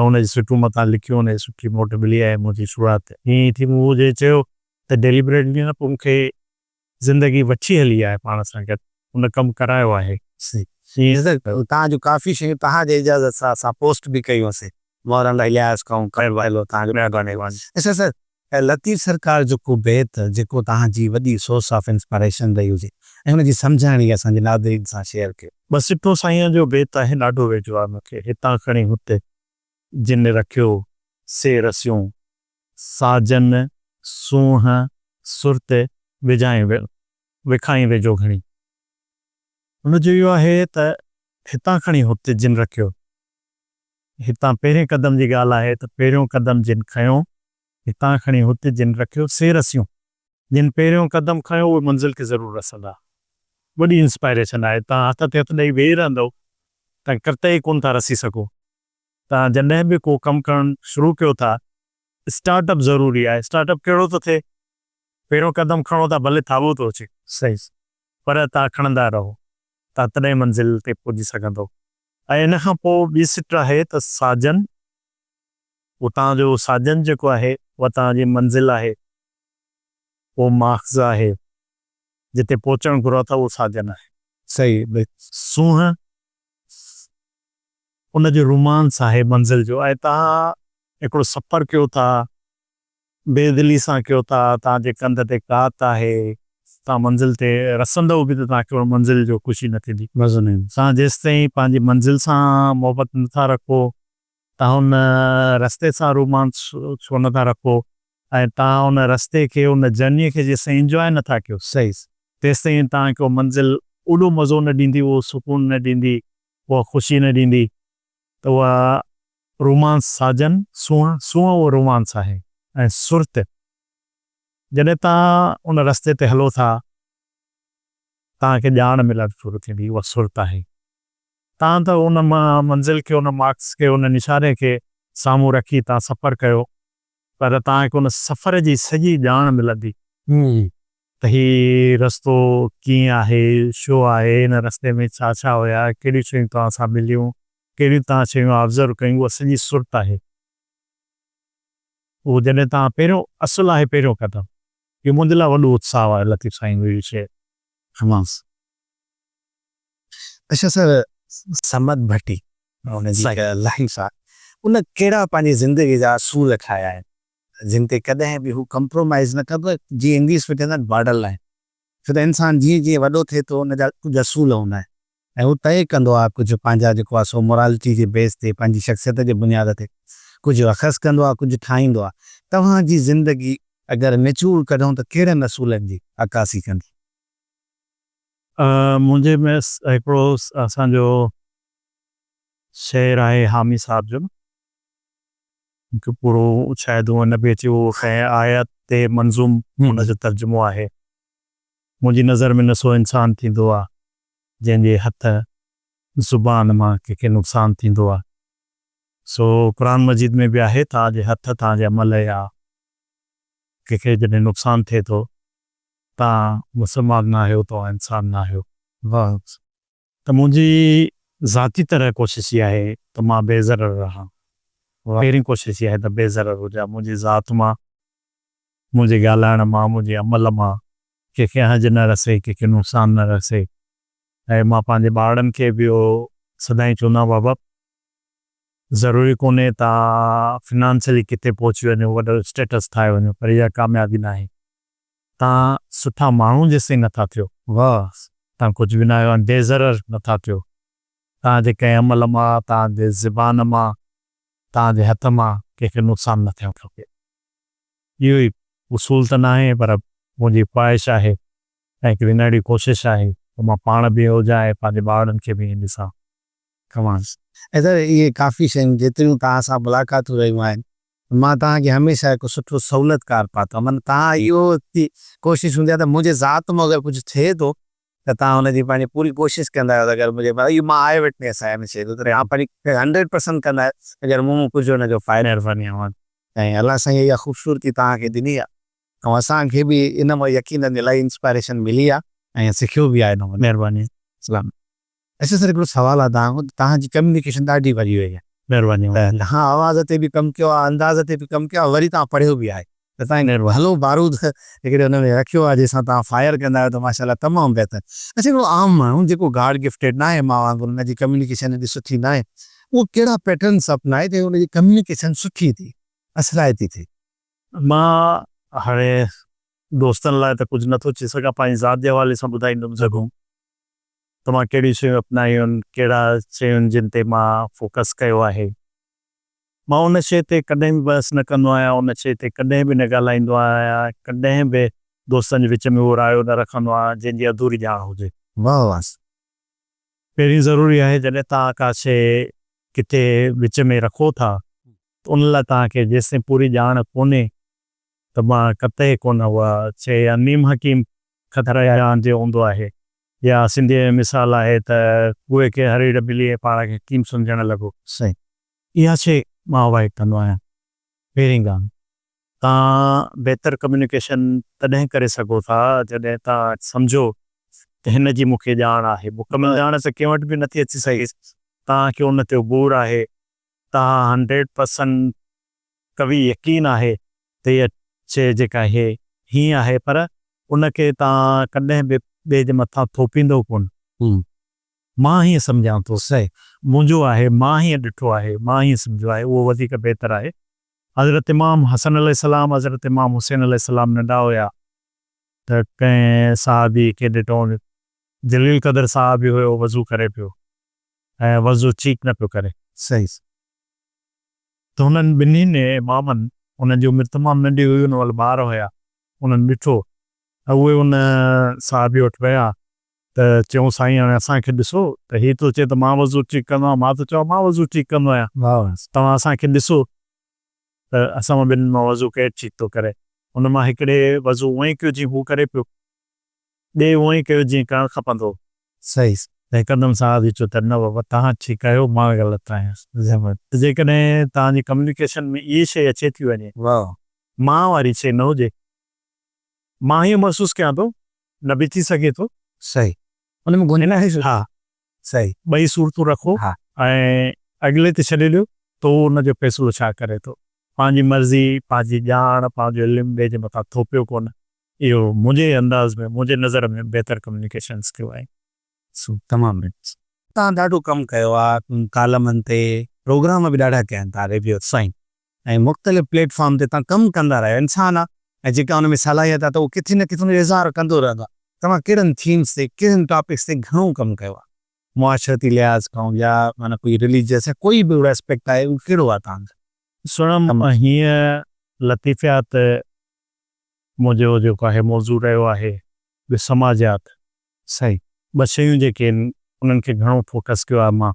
۽ ان جي سٽون مٿان لکيون ان جي سٺي موٽ ملي ۽ منهنجي شروعات ائين ئي ٿي. مون جيئن چيو ته ڊيليبريٽلي نه پر مون کي زندگي وٺي هلي آهي پاڻ سان گڏ ان ڪم ڪرايو آهي. توهان جون ڪافي شيون توهان جي اجازت سان اسان پوسٽ به ڪيون سين. مولانا الياس کان ڪيو توهان جو مهرباني. اڇا سر لطيف سرڪار جو ڪو بيت جيڪو توهان جي وڏي سورس آف انسپائريشن رهي هجي ۽ ان جي سمجهاڻي اسان جي ناظرين سان شيئر ڪيو. بس سٺو سائين جو بيت آهي ڏاڍو ويجهو آهي مون کي هتان کڻي هتي جن رکيو سي رسيون ساجن سونهن سرت وجهائين وکائين ويجهو گهڻي. ان جو اهو آهي ته هتان کڻي هتي جن رکيو هتان پهرين قدم جي ڳالهه آهي ته پهريون قدم جن کنيو، هتان کڻي هت جن رکيو سي رسيون. جن پهريون قدم کنيو اهي منزل کي ضرور رسندا. وڏي انسپائريشن آهي. توهان هٿ تي هٿ ڏئي ويهي رهندؤ ته ڪرتي ئي ڪونه ٿا رسي سگهو. توهان جڏهن به ڪو ڪم ڪرڻ شروع ڪيو ٿا، اسٽارٽ اپ ضروري آهي. اسٽارٽ اپ ڪهڙو ٿو ٿئي؟ پهريون قدم کڻو ٿا ڀلي ٿاٻو ٿو اچي صحيح پر توهان کڻندا رهو توهان تڏهن منزل تي پڄي سگهندؤ. ۽ ان کان پوء ٻي سٽ آهي ته ساجن، اهو توهان جو ساجن جيڪو آهي اها توهان جي منزل آهي، اهو ماخذ آهي، جتي پهچڻ گهرو ٿا اهو ساجن آهي. صحيح بلڪل. سونهن، ان جو رومانس آهي منزل جو ۽ توهان هڪڙو سفر ڪيو ٿا، بي دلي سان ڪيو ٿا، توهان جي ڪنڌ تي ڪات آهي، توهان منزل تي رسندؤ به ته توهان کي ان منزل جو خوشي نه ٿيندي. مزو نه ايندو. توهان جيستائين پنهنجي منزل سان محبت نه ٿا رکو، توهان ان رستي سان رومانس ڇو نه ٿا رکو ۽ توهان ان رستي کي، ان جرنيء کي جيستائين انجواء نه ٿا ڪيو، تيستائين توهان کي اها منزل اوڏو مزو نه ڏيندي، اهو سڪون نه ڏيندي، اها خوشي نه ڏيندي ته اها رومانس ساجن، سونهن، سونهن اهو رومانس آهي ۽ سرت جڏهن توهان ان رستي تي هلو ٿا توهان کي ڄاڻ ملڻ شروع ٿيندي اها سرت آهي. توهان ته ان منزل کي ان مارڪس کي ان نشاني کي سامهون رکي توهان سفر ڪيو پر توهان کي ان سفر جي سڄي ڄاڻ ملندي ته هي رستو ڪيئن آهي، ڇو آهي، هن رستي ۾ ڇا ڇا هيا، ڪهڙيون شيون توهان سان مليون، ڪهڙيون توهان شيون آبزرو ڪيون، اها سڄي سرت آهي. اهو جڏهن توهان پهريون اصل آهي پهريون قدم. اهو منهنجي لاء وڏو اتساهه آهي لطيف سائين جو اهو شعر. حماس. اڇا سر صمد ڀٽي ان جي هڪ لائف آ ان ڪهڙا پنهنجي زندگي جا اصول ٺاهيا آهن جن تي ڪڏهن به هو ڪمپرومائيز نه ڪندو آهي جيئن انگلش ۾ چوندا آهن بارڊر لائين ڇو ته انسان جيئن جيئن وڏو ٿئي ٿو ان جا ڪجهه اصول هوندا آهن ۽ هو طئي ڪندو آهي ڪجهه پنهنجا جيڪو آهي سو مورالٽي جي بيس تي پنهنجي شخصيت جي بنياد تي ڪجهه اخذ ڪندو آهي ڪجهه ٺاهيندو آهي توهان جي زندگي اگر نچوڙ ڪڍون ته ڪهڙن اصولن جي عڪاسي ڪندي؟ منهنجي ۾ هڪڙو اسان جو شعر آهي حامي صاحب جو مونکي پورو شايد هونء نه به اچي اهو ڪنهن آيت تي منظوم ان جو ترجمو آهي منهنجي نظر ۾ نه سو انسان ٿيندو آ جنهن جي هٿ زبان مان ڪنهن کي نقصان ٿيندو آ سو قرآن مجيد ۾ به آهي توهان جي هٿ توهان جي عمل يا ڪنهن کي جڏهن نقصان ٿئي ٿو توهان مسلمان نه آهيو، توهان انسان نه آهيو. ته منهنجي ذاتي طرح ڪوشش اها آهي ته مان بي ضرر رهان. پهرين ڪوشش اها آهي ته بي ضرر هجان. منهنجي ذات مان، منهنجي ڳالهائڻ مان، منهنجي عمل مان ڪنهن کي اهنج نه رسي، ڪنهن کي نقصان نه رسي ۽ مان پنهنجي ٻارڙن کي به اهو سدائين چوندو آهيان بابا ضروري ڪونهي توهان فنانشلي ڪٿي پهچي وڃو وڏو اسٽيٽس ٺاهي وڃو پر اها ڪاميابي ناهي. توهان سٺا ماڻهو جيستائين نٿا ٿيو توهان ڪجهه به ناهيو ۽ بي ضرر نٿا ٿيو. توهان جي ڪنهن عمل مان، توهان جي زبان مان، توهان جي هٿ مان ڪنهن کي نقصان نه ٿيڻ کپي. اهو ئي اصول ته ناهي پر منهنجي خواهش آهي ۽ هڪڙي ننڍڙي ڪوشش آهي ته مان پاڻ به ائين هجان ۽ پنهنجي ٻارڙن کي به ائين ڏسان. ڪمال. ۽ سر اهي ڪافي شيون جيتريون توهان سان ملاقاتون رهيون آهن مان توهان کي هميشه هڪ سٺو سهولتڪار پاتو آهي معنيٰ توهان اهو ڪوشش هوندي آهي ته منهنجي ذات مان اگر ڪجهه ٿئي ٿو ته توهان ان جي پنهنجي پوري ڪوشش ڪندا آهيو ته اگر منهنجي اهو مان آء وٽنيس آهيان ان شيء جو ته توهان پنهنجي هنڊريڊ پرسنٽ ڪندا آهيو اگر مون مان ڪجهه ان جو فائدو مهرباني اوهان جي. ۽ الله سائين اها خوبصورتي توهان کي ڏني آهي ۽ اسان کي به ان مان يقينن الاهي انسپائريشن ملي آهي ۽ سکيو به آهي ان مان. مهرباني. سلام. اچا سر هڪڙو سوال آ توهان کان توهان جي ڪميونيڪيشن ڏاڍي وڏي وئي آهي. مهرباني. ته توهان آواز تي به ڪم ڪيو آ انداز تي به ڪم ڪيو آ وري توهان پڙهيو به آهي ته توهان ڀلو بارود هڪڙي ان ۾ رکيو آ جنهن سان توهان فائر ڪندا آهيو ته ماشاء الله تمام بهتر. اچا هڪڙو عام ماڻهو جيڪو گاڊ گفٽيڊ ناهي مان وانگر ان جي ڪميونيڪيشن ايڏي سٺي ناهي اهو ڪهڙا پيٽرنس اپنائي جنهن ان جي ڪميونيڪيشن سٺي ٿئي اثرائتي ٿئي. مان هاڻي دوستن لاء ته ڪجهه نٿو چئي سگهان پنهنجي ذات جي حوالي سان ٻڌائيندم ضرور. ته مان ڪهڙيون شيون اپنايون آهن، ڪهڙا شيون جن تي مان فوڪس ڪيو آهي. مان ان شيء تي ڪڏهن به بحث نه ڪندو آهيان، ان شيء تي ڪڏهن به نه ڳالهائيندو آهيان، ڪڏهن به دوستن جي وچ ۾ اهو رايو نه رکندو آهيان جنهن جي اڌوري ڄاڻ هجي. واهه واهه. پهرين ضروري آهي جڏهن توهان ڪا شيء ڪٿي وچ ۾ رکو ٿا ته ان لاء توهان کي جيستائين پوري ڄاڻ ڪونهي ته مان قطعي ڪونه اها شيء يا نيم حڪيم خطريان جو هوندو آهي يا سنڌيء ۾ مثال آهي ته ڪوئي کي هريڙ ملي ۽ پاڻ کي حڪيم سمجهڻ لڳو. صحيح. اها شيء مان اوائڊ ڪندو آهيان. پهرين ڳالهه توهان بهتر ڪميونيڪيشن تڏهن ڪري سگهو ٿا جڏهن توهان سمجهو ته هن جي مون کي ڄاڻ آهي. مڪمل ڄاڻ ته ڪنهن وٽ به نٿي اچي سگهي. توهان کي ان تي عبور آهي. توهان هنڊريڊ پرسنٽ قوي يقين آهي ته هيء شيء جيڪا آهي هيئن آهي پر ان کي توهان ڪڏهن به ٻئي جي مٿان ٿوپيندؤ ڪونه. مان هيئن سمجهان ٿو، منهنجو آهي، مان هيئن ڏٺو آهي، مان هيئن سمجهيو آهي، اهو وڌيڪ بهتر آهي. حضرت امام حسن عليه السلام، حضرت امام حسين عليه السلام ننڍا هيا ته ڪنهن صحابي کي ڏٺو، جليل قدر صحابي هيو، وضو ڪري پيو ۽ وضو ٺيڪ نه پيو ڪري. ته هنن ٻنهين امامن، انهن جي عمر تمام ننڍي هئي، ان مهل ٻار هيا، انهن ڏٺو ۽ اهي ان صحابي وٽ ويا ته چيائون سائين هاڻي اسان کي ڏسو ته هي ٿو چئي ته مان وضو ٺيڪ ڪندو آهيان، مان ٿو چوان مان وضو ٺيڪ ڪندو آهيان، توهان اسان کي ڏسو ته اسان مان ٻنهين مان وضو ڪير ٺيڪ ٿو ڪري. ان مان هڪڙي وضو اونئين ڪيو جيئن هو ڪري پيو. ٻئي اونئن ئي ڪيو جيئن ڪرڻ کپندو هو. صحيح. ته هڪدم صاحب چيو ته نه بابا توهان ٺيڪ آهيو مان غلط آهيان. ته جيڪڏهن توهان جي ڪميونيڪيشن ۾ اهي شيء اچي ٿي وڃي. مان واري شيء نه هجي. مان ائين محسوس ڪيان ٿو نه به ٿي سگهي ٿو. صحيح. ان ۾ گنجائش ها. صحيح. ٻئي صورتون رکو ۽ اڳلي تي ڇڏي ڏيو ته هو ان جو فيصلو ڇا ڪري ٿو. پنهنجي مرضي، پنهنجي ڄاڻ، پنهنجو علم ٻئي جي مٿان ٿوپيو ڪونه. اهو منهنجي انداز ۾ منهنجي نظر ۾ بهتر ڪميونيڪيشن اسڪل آهي. سو تمام بهتر. توهان ڏاڍو ڪم ڪيو آ ڪالمن تي پروگرام به ڏاڍا ڪيا آهن توهان ريڊيو سائين ۽ مختلف پليٽ فارم تي توهان ڪم ڪندا رهيا انسان آ ۽ جيڪا ان ۾ صلاحيت آ ته اهو ڪٿي نه ڪٿي ان جو اظهار ڪندو رهندو آ توهان ڪهڙن ٿيمز تي ڪهڙن ٽاپڪس تي گهڻو ڪم ڪيو آ معاشرتي لحاظ کان يا معنيٰ ڪوئي رليجيس يا ڪوئي به اهڙو اسپيڪٽ آهي اهو ڪهڙو آ توهان جو. سڻم هيئن لطيفيات منهنجو جيڪو آهي موضوع رهيو آهي ٻيو سماجيات. صحيح. ٻه شيون جيڪي آهن انهن کي گهڻو فوڪس ڪيو آهي مان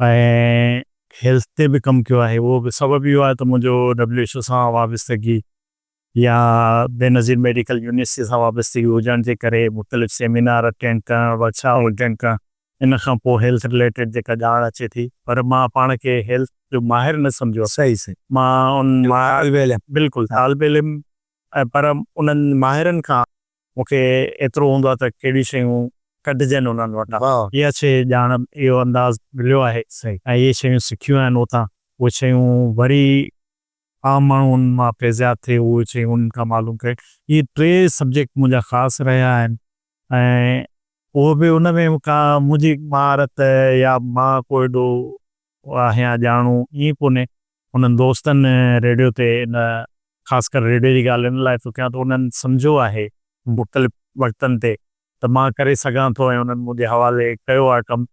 ۽ هيلٿ تي به ڪم ڪيو آهي اهو به سبب اهو آهي ته منهنجو ڊبليو ايڇ او سان وابستگي يا بينظير ميڊيڪل يونيورسٽي سان وابستگي هجڻ جي ڪري مختلف سيمينار اٽينڊ ڪرڻ ورڪشاپ اٽينڊ ڪرڻ ان کان پوء هيلٿ رليٽيڊ جيڪا ڄاڻ اچي ٿي پر مان پاڻ کي هيلٿ جو ماهر نه سمجهيو صحيح صحيح. مان ان طالب علم. بلڪل طالب علم ۽ پر انهن ماهرن کان مون کي ايترو هوندو آهي ته ڪهڙيون شيون ڪڍجن انهن وٽان اها شيء ڄاڻ اهو انداز مليو آهي صحيح. ۽ اهي شيون سکيون آهن اتان اهي شيون وري عام ماڻهو انهن مان فيضياب ٿئي اهي شيون انهن کان معلوم ڪري اهي ٽي سبجيڪٽ منهنجا خاص رهيا آهن ۽ اهو به ان ۾ ڪا منهنجي مهارت يا مان ڪو ايڏو آهيان ڄاڻو ائين ڪونهي. انهن دوستن ريڊيو تي ان خاص ڪري ريڊيو جي ڳالهه ان لاء ٿو ڪيان ته انهن سمجهيو آهي مختلف وقتن تي ته مان ڪري سگهان ٿو ۽ انهن منهنجي حوالي ڪيو آهي ڪم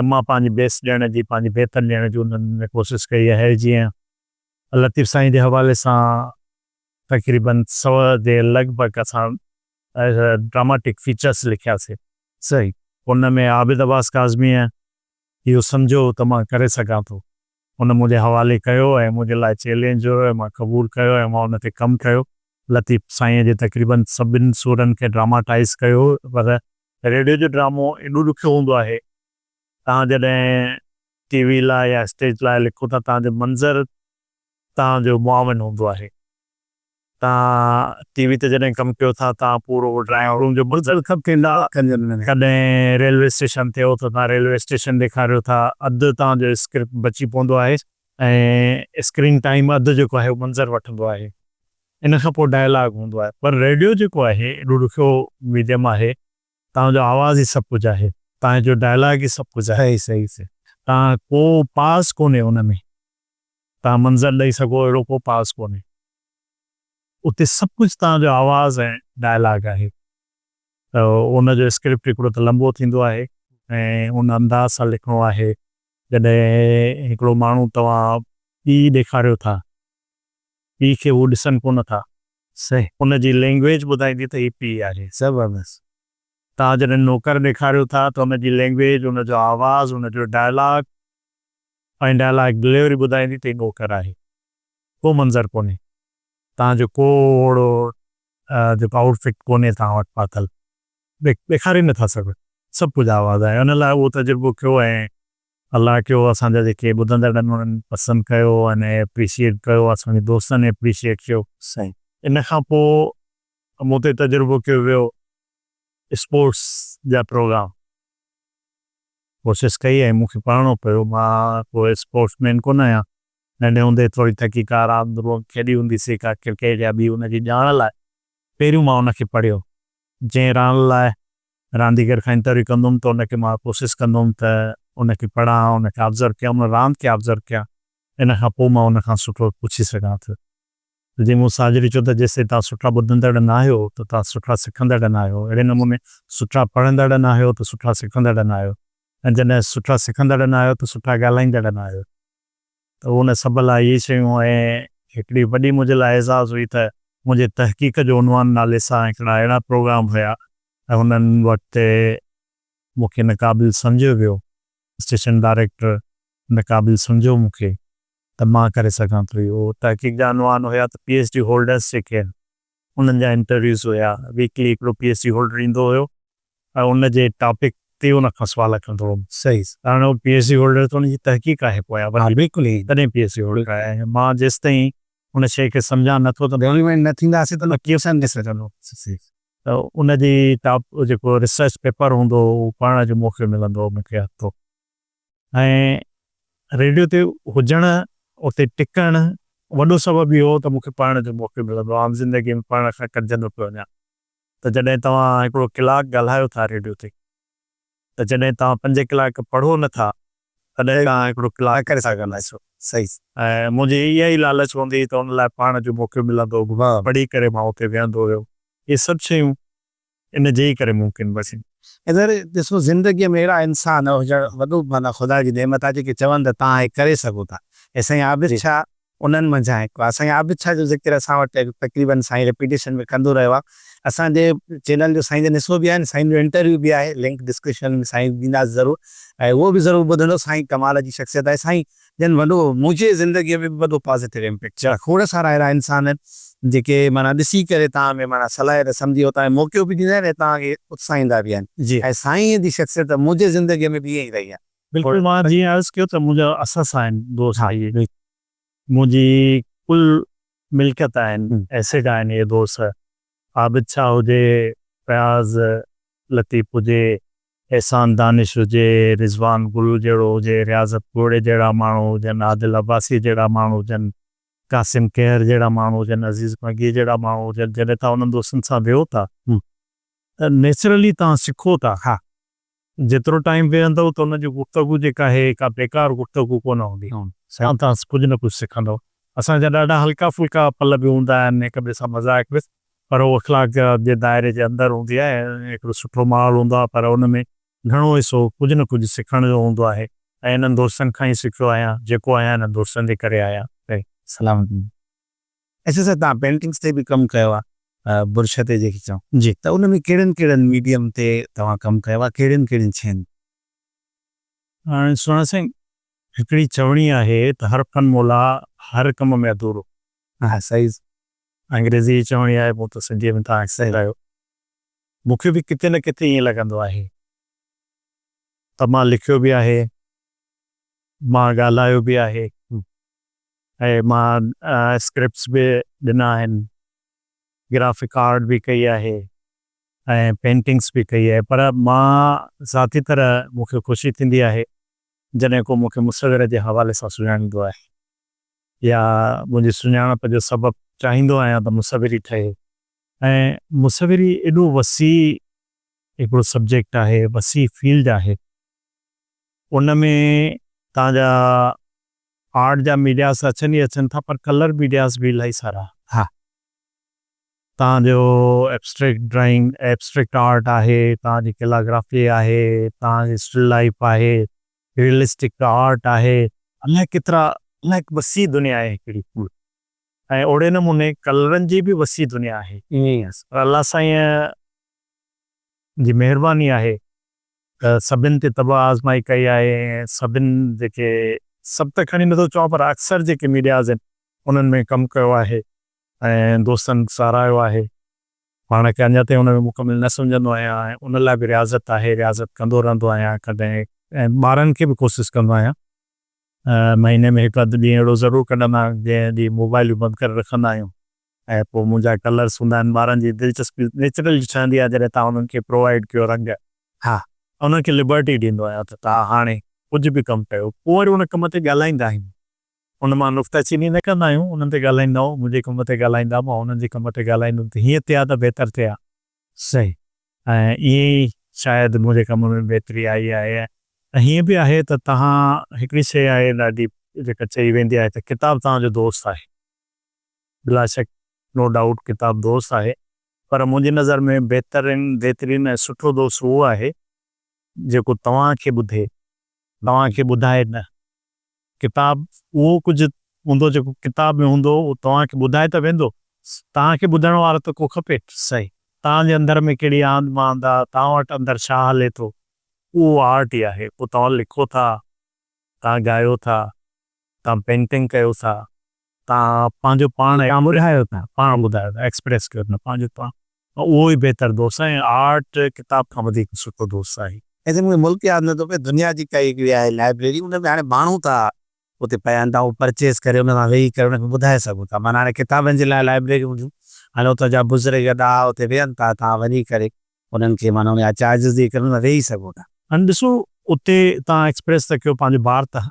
۽ مان پنهنجي بيسٽ ڏيڻ جي پنهنجي بهتر ڏيڻ جي انهن ۾ ڪوشش ڪئي آهي جيئن لطيف سائين جي حوالي سان تقريبن سو جي لڳ ڀڳ اسان ڊراماٽڪ فيچرس لکياسي. صحيح. ان ۾ عابد عباس ڪاظميء اهو سمجهيو ته مان ڪري سگهان ٿو. ان منهنجي حوالي ڪيو ۽ منهنجي لاء چئلينج هيو ۽ مان قبول ڪيو ۽ مان ان تي ڪم ڪيو. لطيف سائينء جي تقريبن سڀن سورن کي ڊراماٽائيز ڪيو پر ريڊيو جو ڊرامو ايڏو ڏکيو هوندو آهي، توهان جڏهن ٽي وي لاء يا اسٽيج لاء لکو ٿا توهان جو منظر توهان جو معاون هوندو آهي. توهان ٽي وي تي جڏهن ڪم ڪيو ٿا توهان پورو ڊرائنگ روم جو منظر ڪڏهن ريلوي اسٽيشن تي هو ته توهان ريلوي اسٽيشن ڏيکاريو ٿا اڌ توهان جو اسڪرپٽ بچي پوندو آهي ۽ اسڪرين ٽائيم اڌ جيڪو آهي اهو منظر وٺندو آهي ان کان پوء ڊائلاگ هوندو آهي پر ريڊيو جيڪو آهي ايڏو ڏکيو ميڊيم آهي توهان جو آواز ئي سڀ ڪجهه آهي توهان جو ڊائلاگ ئي سڀ ڪجهه آهي توهان ڪو پاس ڪونهي ان ۾ توهان منظر ڏئي سگهو اهڙو ڪو پاس ڪونهي. اتي سڀ ڪجهه توهان جو آواز ۽ ڊائلاگ آهي ته ان جو اسڪرپٽ هڪڙو ته لنبو ٿيندو آهي ۽ ان انداز سان لکڻو آهي. جڏهن هڪڙو ماڻهو توهان پيء ڏيکاريو ٿا، پيء کي هو ڏسن ڪونه ٿا، ان جي لينگويج ٻڌائيندي ته هي پيء آهي. زبردست. توهان جڏهن نوڪر ڏيکاريو ٿا ته ان جي لينگويج، ان جو آواز، ان جو ڊائلاگ ۽ ڊائلاگ ڊليوري ٻڌائيندي ته هي نوڪر آهي. ڪو منظر ڪونهي. توهان جو ڪو اهڙو جيڪو آئوٽ فٽ ڪونهي توهان وٽ پاتل. ڏيکاري نه ٿا سگهو. سڀ ڪجهه آواز آهي. ان لاء اهو تجربو ڪيو ۽ الله ڪيو اسان جا جيڪي ٻڌندڙ آهن انهن پسند ڪيو ۽ ايپريشيئيٽ ڪيو اسان جي دوستن ايپريشيئيٽ ڪيو. صحيح. ان کان پوء مون تي تجربو ڪيو ويو اسپورٽس جا پروگرام. ڪوشش ڪئي ۽ مون کي پڙهڻو پيو. مان ڪو اسپورٽس مين ڪونه آهيان. ننڍي هوندي ٿوري ٿڪي ڪا راند روند کيڏي هوندي سي ڪا ڪرڪيٽ يا ٻي ان جي ڄاڻ لاء پهريون مان ان کي پڙهيو. جنهن راند لاء رانديگر کان انٽرويو ڪندو هوم ته ان کي مان ڪوشش ڪندو هوم ته ان کي پڙهان، ان کي آبزرو ڪيان، ان راند کي آبزرو ڪيان. ان کان پوء مان ان کان سٺو پڇي سگهان ٿو. جيئن مون ساجري چيو ته جيستائين توهان سٺا ٻڌندڙ ناهيو ته توهان سٺا سکندڙ ناهيو. اهڙي نموني سٺا پڙهندڙ ناهيو ته سٺا سکندڙ ناهيو ۽ جڏهن سٺا سکندڙ ناهيو ته سٺا ڳالهائيندڙ ناهيو. ته ان سڀ لاء اهي شيون ۽ هڪڙي وڏي منهنجي لاء اعزاز هئي ته منهنجي تحقيق جو عنوان نالي سان هڪڙا اهڙا پروگرام هيا ۽ انهن وقت مون کي ان قابل سمجهيو ويو، اسٽيشن ڊائريڪٽر ان قابل سمجهيو مون کي ته مان ڪري سگهان ٿو اهو تحقيق جا عنوان هيا ته پي ايڇ ڊي هولڊرس جيڪي آهن انهن جا انٽرويوز هيا ويڪلي هڪڙو پي ايڇ ڊي هولڊر ايندو هيو ۽ ان جي ٽاپڪ تي ان کان سوال ڪندو هوم صحيح. هاڻي هو پي ايڇ ڊي هولڊر ته ان جي تحقيق آهي پويان ها بلڪل ائين. تڏهن پي ايڇ ڊي هولڊر آهي مان جيستائين ان شيء کي سمجهان نه ٿو ته ڊولپمينٽ نه ٿينداسين ته ڪيئن سمجهي سگهندو. ته ان جي ٽاپ جيڪو ريسرچ پيپر هوندو هو اهو پڙهڻ جو موقعو ملندو هو مون کي هفتو ۽ ريڊيو تي هجڻ اتي ٽڪڻ وڏو سبب اهو هو ته مون کي پڙهڻ جو موقعو ملندو هو عام زندگي ۾ پڙهڻ کان ڪٽجندو پيو وڃان ته جڏهن توهان هڪڙو ڪلاڪ ڳالهايو ٿا ريڊيو تي ته جڏهن توهان پنج ڪلاڪ پڙهو نه ٿا تڏهن توهان هڪڙو ڪلاڪ ڪري سگهندا آهيو. صحيح. ۽ منهنجي اها ئي لالچ هوندي هئي ته ان لاء پڙهڻ جو موقعو ملندو هو. پڙهي ڪري مان اتي ويهندو هيم. اهي سڀ شيون ان جي ئي ڪري ممڪن بڻيون. اڌر ڏسو زندگيء ۾ اهڙا انسان هجڻ وڏو معنيٰ خدا جي نعمت آهي جيڪي چون ته توهان هي ڪري سگهو ٿا. ۽ سائين عابد شاهه انهن منجهان هڪ آهي. سائين عابد شاهه جو ذڪر اسان وٽ تقريبن سائين ريپيٽيشن ۾ ڪندو رهيو آهي. اسان جي چينل جو سائين جن حصو به آهن سائين جو انٽرويو به آهي لنڪ ڊسڪرپشن ۾ سائين ڏينداسين ضرور ۽ اهو به ضرور ٻڌندو سائين ڪمال جي شخصيت آهي سائين جن وڏو منهنجي زندگي ۾ به وڏو پازيٽو امپيڪٽ ڇڏيو کوڙ سارا اهڙا انسان آهن جيڪي معنيٰ ڏسي ڪري توهان ۾ معنيٰ صلاحيت سمجهي هو توهان کي موقعو به ڏيندا آهن ۽ توهان کي اتساهيندا به آهن ۽ سائين جي شخصيت منهنجي زندگي ۾ به ائين ئي رهي آهي. بلڪل مان جيئن عرض ڪيو ته منهنجا اثاثا آهن دوست اهي منهنجي ڪل ملڪيت آهن ايسيٽ آهن اهي دوست عابد شاهه هجي فياض لطيف هجي احسان دانش هجي رضوان گل جهڙو هجي رياضت گوڙي جهڙا ماڻهو هجن عادل عباسي جهڙا ماڻهو هجن قاسم ڪيهر جهڙا ماڻهو هجن عزيز مگي جهڙا ماڻهو هجن جڏهن توهان انهن دوستن سان ويهو ٿا ته نيچرلي توهان سکو ٿا. جيترو ٽائيم ويهندؤ ته ان جي گفتگو جيڪا آهي ڪا بيڪار گفتگو ڪونه هوندي. توهان ڪجهه نه ڪجهه سکندؤ. اسان جا ڏاڍا هلڪا ڦلڪا پل به هوندا آهن، هڪ ٻئي سان مذاق به، پر اهو اخلاق جي دائري جي اندر هوندي آهي ۽ هڪڙو سٺو ماحول هوندو آهي، پر ان ۾ گهڻو حصو ڪجهه نه ڪجهه سکڻ جو هوندو آهي ۽ انهن دوستن کان ئي سکيو آهيان، جيڪو آهيان انهن دوستن جي ڪري آهيان. سلامت هجو. اچا سر توهان پينٽنگس تي به ڪم ڪيو آهي برش تي جيڪي چئون جي. ته ان ۾ ڪهڙن ڪهڙن ميڊيم تي توهان ڪم ڪيو آهي ڪهڙين ڪهڙين شين تي؟ هاڻي سهڻا سائين هڪڙي چوڻي آهي ته هر فن مولا هر ڪم ۾ اڌورو. ها صحيح. انگريزي جي چوڻي آهي مون ته سنڌيء ۾ توهان کي ٻڌايو. مون کي به ڪٿي نه ڪٿي ائين لڳندو آهي ته مان لکيو به آهي، مان ڳالهايو به آهي ۽ مان اسڪرپٽس به ڏنا آهن، گرافڪ آرٽ به ڪئي آهي ۽ پينٽنگس به ڪئي آهي پر مان ذاتي طرح مون کي خوشي ٿيندي آهي جڏهن ڪو مون کي مصور جي حوالي سان سڃاڻيندو آهي يا منهنجي سڃاڻپ جو سبب چاهيندو آهيان ته مصوري ٺهي ۽ مصوري ايڏو وسيع هڪڙو سبجيڪٽ آهي، وسيع فيلڊ آهي ان ۾ توهان جا آرٽ جا ميڊياز ته اچن ئي اچن ٿا پر ڪلر ميڊياز به الاهي سارا. ها. توهان جو ائبسٽريڪٽ ڊرائنگ، ائبسٽريڪٽ آرٽ آهي، توهان جي ڪيلاگرافي آهي، توهان جي اسٽل لائيف آهي، ريئلسٽڪ آرٽ آهي، الائي ڪيترا الائي وسيع دنيا آهي هڪڙي ۽ اهڙي نموني ڪلرن جي به وسيع دنيا آهي. ائين ئي آهي. پر الله سائينء جي مهرباني آهي ته سڀن تي طبع آزمائي ڪئي آهي ۽ سڀن جيڪي سڀ ته کڻي نٿو چوان پر اڪثر جيڪي ميڊياز آهن انهن ۾ ڪم ڪيو آهي ۽ دوستن ساراهيو آهي. پاڻ کي اڃا تائين ان ۾ مڪمل نه سمجهندو آهيان ۽ ان لاء به رياضت آهي، رياضت ڪندو رهندو آهيان ڪڏهن ۽ ٻارن کي به ڪوشش ڪندو آهيان مهيني ۾ هڪ اڌ ڏينهن اهڙو ضرور ڪڍندا آهيون جنهن ڏينهن موبائل به بند ڪري رکندا آهيون ۽ پوء منهنجا ڪلرس هوندا آهن ٻارن جي دلچسپي نيچرلي ٺهندي آهي جڏهن توهان انهن کي پرووائيڊ ڪيو رنگ ها انهن کي لبرٽي ڏيندو آهيان ته توهان هاڻي ڪجهه به ڪم ڪيو پوء وري ان ڪم تي ڳالهائيندا آهيون ان مان نڪته چيني نه ڪندا آهيون انهن تي ڳالهائيندا آهيون منهنجي ڪم تي ڳالهائيندا مان انهن جي ڪم تي ڳالهائيندم ته هيئن ٿئي ها ته بهتر ٿئي ها. صحيح. ۽ ائين ئي شايد منهنجي ڪم ۾ بهتري آئي آهي ۽ هيئن به آهي ته توهان هڪڙي شيء آهي ڏاڍي جيڪا چئي ويندي آهي ته ڪتاب توهان جو دوست آهي. بلاشڪ نو ڊائوٽ ڪتاب دوست آهي پر منهنجي نظر ۾ بهترين بهترين ۽ سٺو دوست اهو آهي جيڪو توهان کي ٻڌي توهان کي ٻڌائي نه. ڪتاب اهو ڪجهه هوندو جيڪو ڪتاب ۾ هوندو اهو توهان کي ٻڌائي ته ويندو، توهان کي ٻڌڻ وارو ته ڪو کپي. صحيح. توهان جي اندر ۾ ڪهڙي آنڌ مانڌ آ، توهان وٽ اندر ڇا هلي ٿو، اهو آرٽ ئي آهي. پوء توهان لکو ٿا، توهان ڳايو ٿا، توهان پينٽنگ ڪيو ٿا، توهان پنهنجو پاڻ توهان ٻڌايو ٿا. پاڻ ٻڌايو ٿا، ايڪسپريس ڪيو ٿا پنهنجو پاڻ. اهو ئي بهتر دوست آهي ۽ آرٽ ڪتاب کان وڌيڪ سٺو دوست آهي. ايسي مون کي ملڪ ياد نه ٿو پئي دنيا جي ڪائي هڪڙي آهي لائبريري ان ۾ هاڻي ماڻهو ٿا اتي پيا آهن تان اهو پرچيز ڪري ان سان ويهي ڪري ان کي ٻڌائي سگهو ٿا معنيٰ هاڻي ڪتابن جي لاء لائبريريون هونديون هاڻي اتان جا بزرگ ڏاها اتي ويهن ٿا تان وڃي ڪري انهن کي معنيٰ ان جا چارجز ڏئي ڪري ان سان ويهي سگهو ٿا. هاڻي ڏسو اتي تان ايڪسپريس ته ڪيو پنهنجو بار ته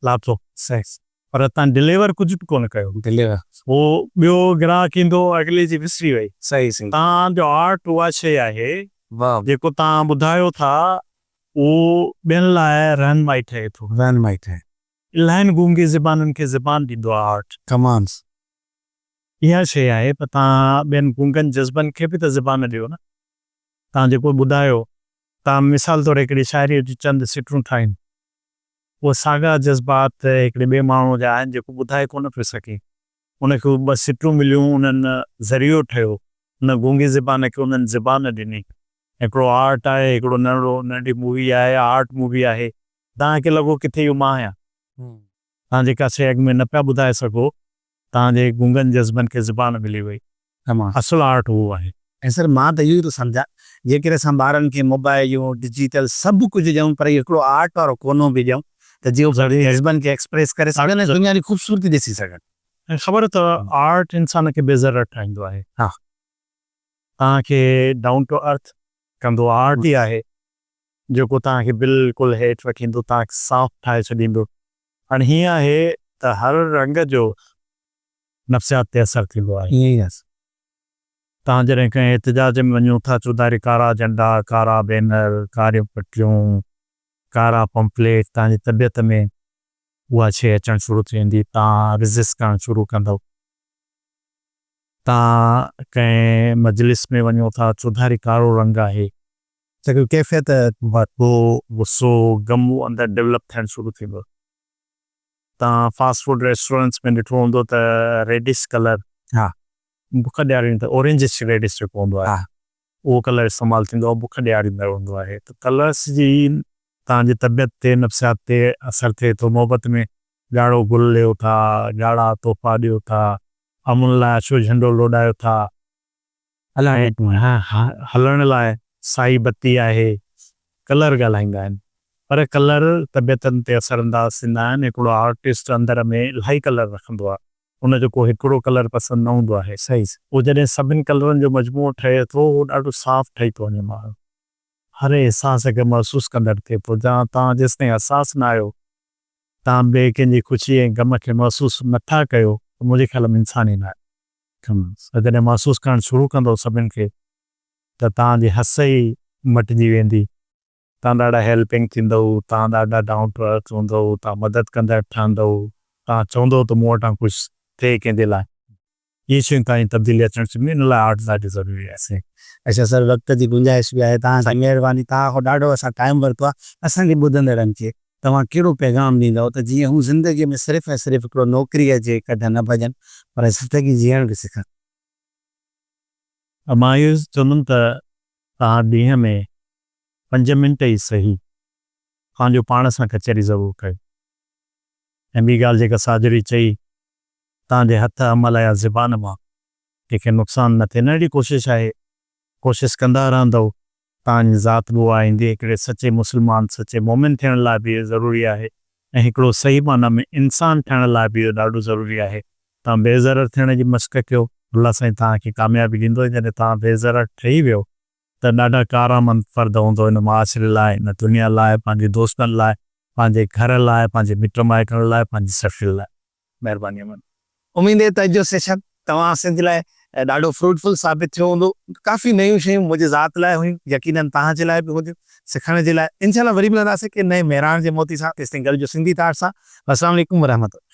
لاٿو صحيح. پر تان ڊليور ڪجهه به ڪونه ڪيو. ڊليور. هو ٻيو گراهڪ ايندو اڳلي جي وسري وئي. صحيح صحيح. تان جو آرٽ اها شيء آهي واھ. جيڪو تان ٻڌايو ٿا اهو ٻين لاء رهنمائي ٺهي ٿو. رهنمائي ٺهي. الاهين گونگي زبانن کي زبان ڏيندو آهي آرٽ. ڪمانس. اها شيء آهي ته تان ٻين گونگن جذبن کي به ته زبان ڏيو نه. تان جيڪو ٻڌايو تان مثال طور هڪڙي شاعريء جون چند سٽون ٺاهين. اهي ساڳا جذبات هڪڙي ٻئي ماڻهوء جا آهن جيڪو ٻڌائي ڪونه پيو سگهي. ان کي اهي ٻه سٽون مليون، انهن ذريعو ٺهيو، ان گونگي زبان کي انهن زبان ڏني. هڪڙو آرٽ آهي، هڪڙو ننڍڙو ننڍي مووي آهي، آرٽ مووي آهي. توهان کي لڳو ڪٿي اهو مان آهيان. توهان جيڪا شيء اڳ ۾ نه پيا ٻڌائي سگهو، توهان جي گونگن جذبن کي زبان ملي وئي. اصل آرٽ اهو آهي. ۽ سر مان ته اهو ئي ٿو سمجهان جيڪڏهن اسان ٻارن کي موبائليون ڊجيٽل سڀ ڪجهه ڏيون پر اهو هڪڙو آرٽ وارو ڪونو به ڏيون ته جيئن هو پنهنجي جذبن کي ايڪسپريس ڪري سگهن ۽ دنيا جي خوبصورتي ڏسي سگهن. ۽ خبر اٿو آرٽ انسان کي بي ضرر ٺاهيندو آهي. ها. توهان کي ڊائون ٽو ارٿ ڪندو آرٽ ئي آهي جيڪو توهان کي بلڪل هيٺ وٺي ايندو توهان کي صاف ٺاهي ڇڏيندو. هاڻي هيئن آهي ته هر رنگ جو نفسيات تي اثر ٿيندو آهي. ائين ئي آهي. توهان جڏهن ڪنهن احتجاج ۾ وڃو ٿا، چوڌاري ڪارا جهنڊا، ڪارا بينر، ڪاريون پٽيون، ڪارا پمفليٽ، توهان جي طبيعت ۾ اها شيء اچڻ شروع ٿي ويندي، توهان ريزسٽ ڪرڻ شروع ڪندؤ. توهان ڪنهن مجلس ۾ وڃو ٿا، چوڌاري ڪارو رنگ آهي، ته هڪ ڪيفيت، ڀؤ، غصو، غم اندر ڊولپ ٿيڻ شروع ٿيندو. توهان فاسٽ فوڊ ريسٽورنٽس ۾ ڏٺو هوندو ته ريڊش ڪلر ها بک ڏياريندڙ اورينجش ريڊش جيڪو هوندو آهي اهو ڪلر استعمال ٿيندو آهي بک ڏياريندڙ هوندو آهي ته ڪلرس جي توهان جي طبيعت تي نفسيات تي اثر ٿئي ٿو محبت ۾ ڳاڙهو گل ڏيو ٿا ڳاڙها تحفا ڏيو ٿا امن لاء اڇو جهنڊو لوڏايو ٿا هلڻ لاء سائي بتي آهي ڪلر ڳالهائيندا آهن پر ڪلر طبيعتن تي اثر انداز ٿيندا آهن هڪڙو آرٽسٽ اندر ۾ الاهي ڪلر رکندو آهي ان جو ڪو هڪڙو ڪلر پسند نه هوندو آهي اهو جڏهن سڀن ڪلرن جو مجموعو ٺهي ٿو اهو ڏاڍو صاف ٺهي ٿو وڃي ماڻهو هر احساس کي محسوس ڪندڙ ٿئي ٿو جا توهان جيستائين حساس نه آهيو توهان ٻئي ڪنهن جي خوشي ۽ غم کي محسوس نه ٿا ڪيو ته منهنجي خيال ۾ انسان ئي نه آهيو جڏهن محسوس ڪرڻ شروع ڪندو سڀن کي ته توهان جي حس ئي مٽجي ويندي. توهان ڏاڍا هيلپنگ ٿيندؤ، توهان ڏاڍا ڊائون ٽو ارٿ هوندؤ، توهان مدد ڪندڙ ٺهندؤ، توهان چوندؤ ته مون وٽان ڪجهه ٿئي ڪنهن جي لاء. اهي شيون توهان جي تبديلي اچڻ شروع ٿيندي، ان لاء آرٽ ڏاڍي ضروري آهي. اڇا سر وقت جي گنجائش به آهي توهان جي مهرباني توهان کان ڏاڍو اسان ٽائيم ورتو آهي اسان جي ٻڌندڙن کي توهان ڪهڙو پيغام ڏيندؤ ته جيئن هو زندگي ۾ صرف ۽ صرف هڪڙو نوڪري جي ڪڍ نه ڀڄن پر زندگي جيئڻ به سکن. مان اهو چوندم ته توهان ڏينهن ۾ پنج منٽ ئي سهي پنهنجو پاڻ سان ڪچهري ضرور ڪيو ۽ ٻي ڳالهه جيڪا ساجھري چئي توهان جي هٿ، عمل يا زبان مان ڪنهن کي نقصان نه ٿئي ننڍڙي ڪوشش آهي ڪوشش ڪندا رهندؤ توهان جي ذات به اها ايندي هڪڙي سچي مسلمان سچي مومن ٿيڻ لاء به اهو ضروري آهي ۽ هڪڙو صحيح معنيٰ ۾ انسان ٺهڻ لاء به اهو ڏاڍو ضروري آهي توهان بي ضرر ٿيڻ جي مشق ڪيو، الله سائين توهان کي ڪاميابي ڏيندو ۽ جڏهن توهان بي ضرر ٺهي ويو ته ڏاڍا ڪارآمد فرد هوندو هن معاشري لاء، هن دنيا لاء، پنهنجي دوستن لاء، پنهنجي گهر لاء، پنهنجي مٽ مائٽن لاء، پنهنجي سفير لاء. مهرباني امان. اميد آهي ته اڄ جو سيشن توهان سنڌ لاء ڏاڍو فروٽفل ثابت ٿيو هوندو. ڪافي نيون شيون منهنجي ذات لاء هيون، يقينن توهان جي لاء به هونديون سکڻ جي لاء. انشاء الله وري ملنداسين ڪنهن نئين مهراڻ جي موتي سان، تيستائين گڏجو سنڌي ٿاٽ سان. والسلام عليڪم ورحمة الله.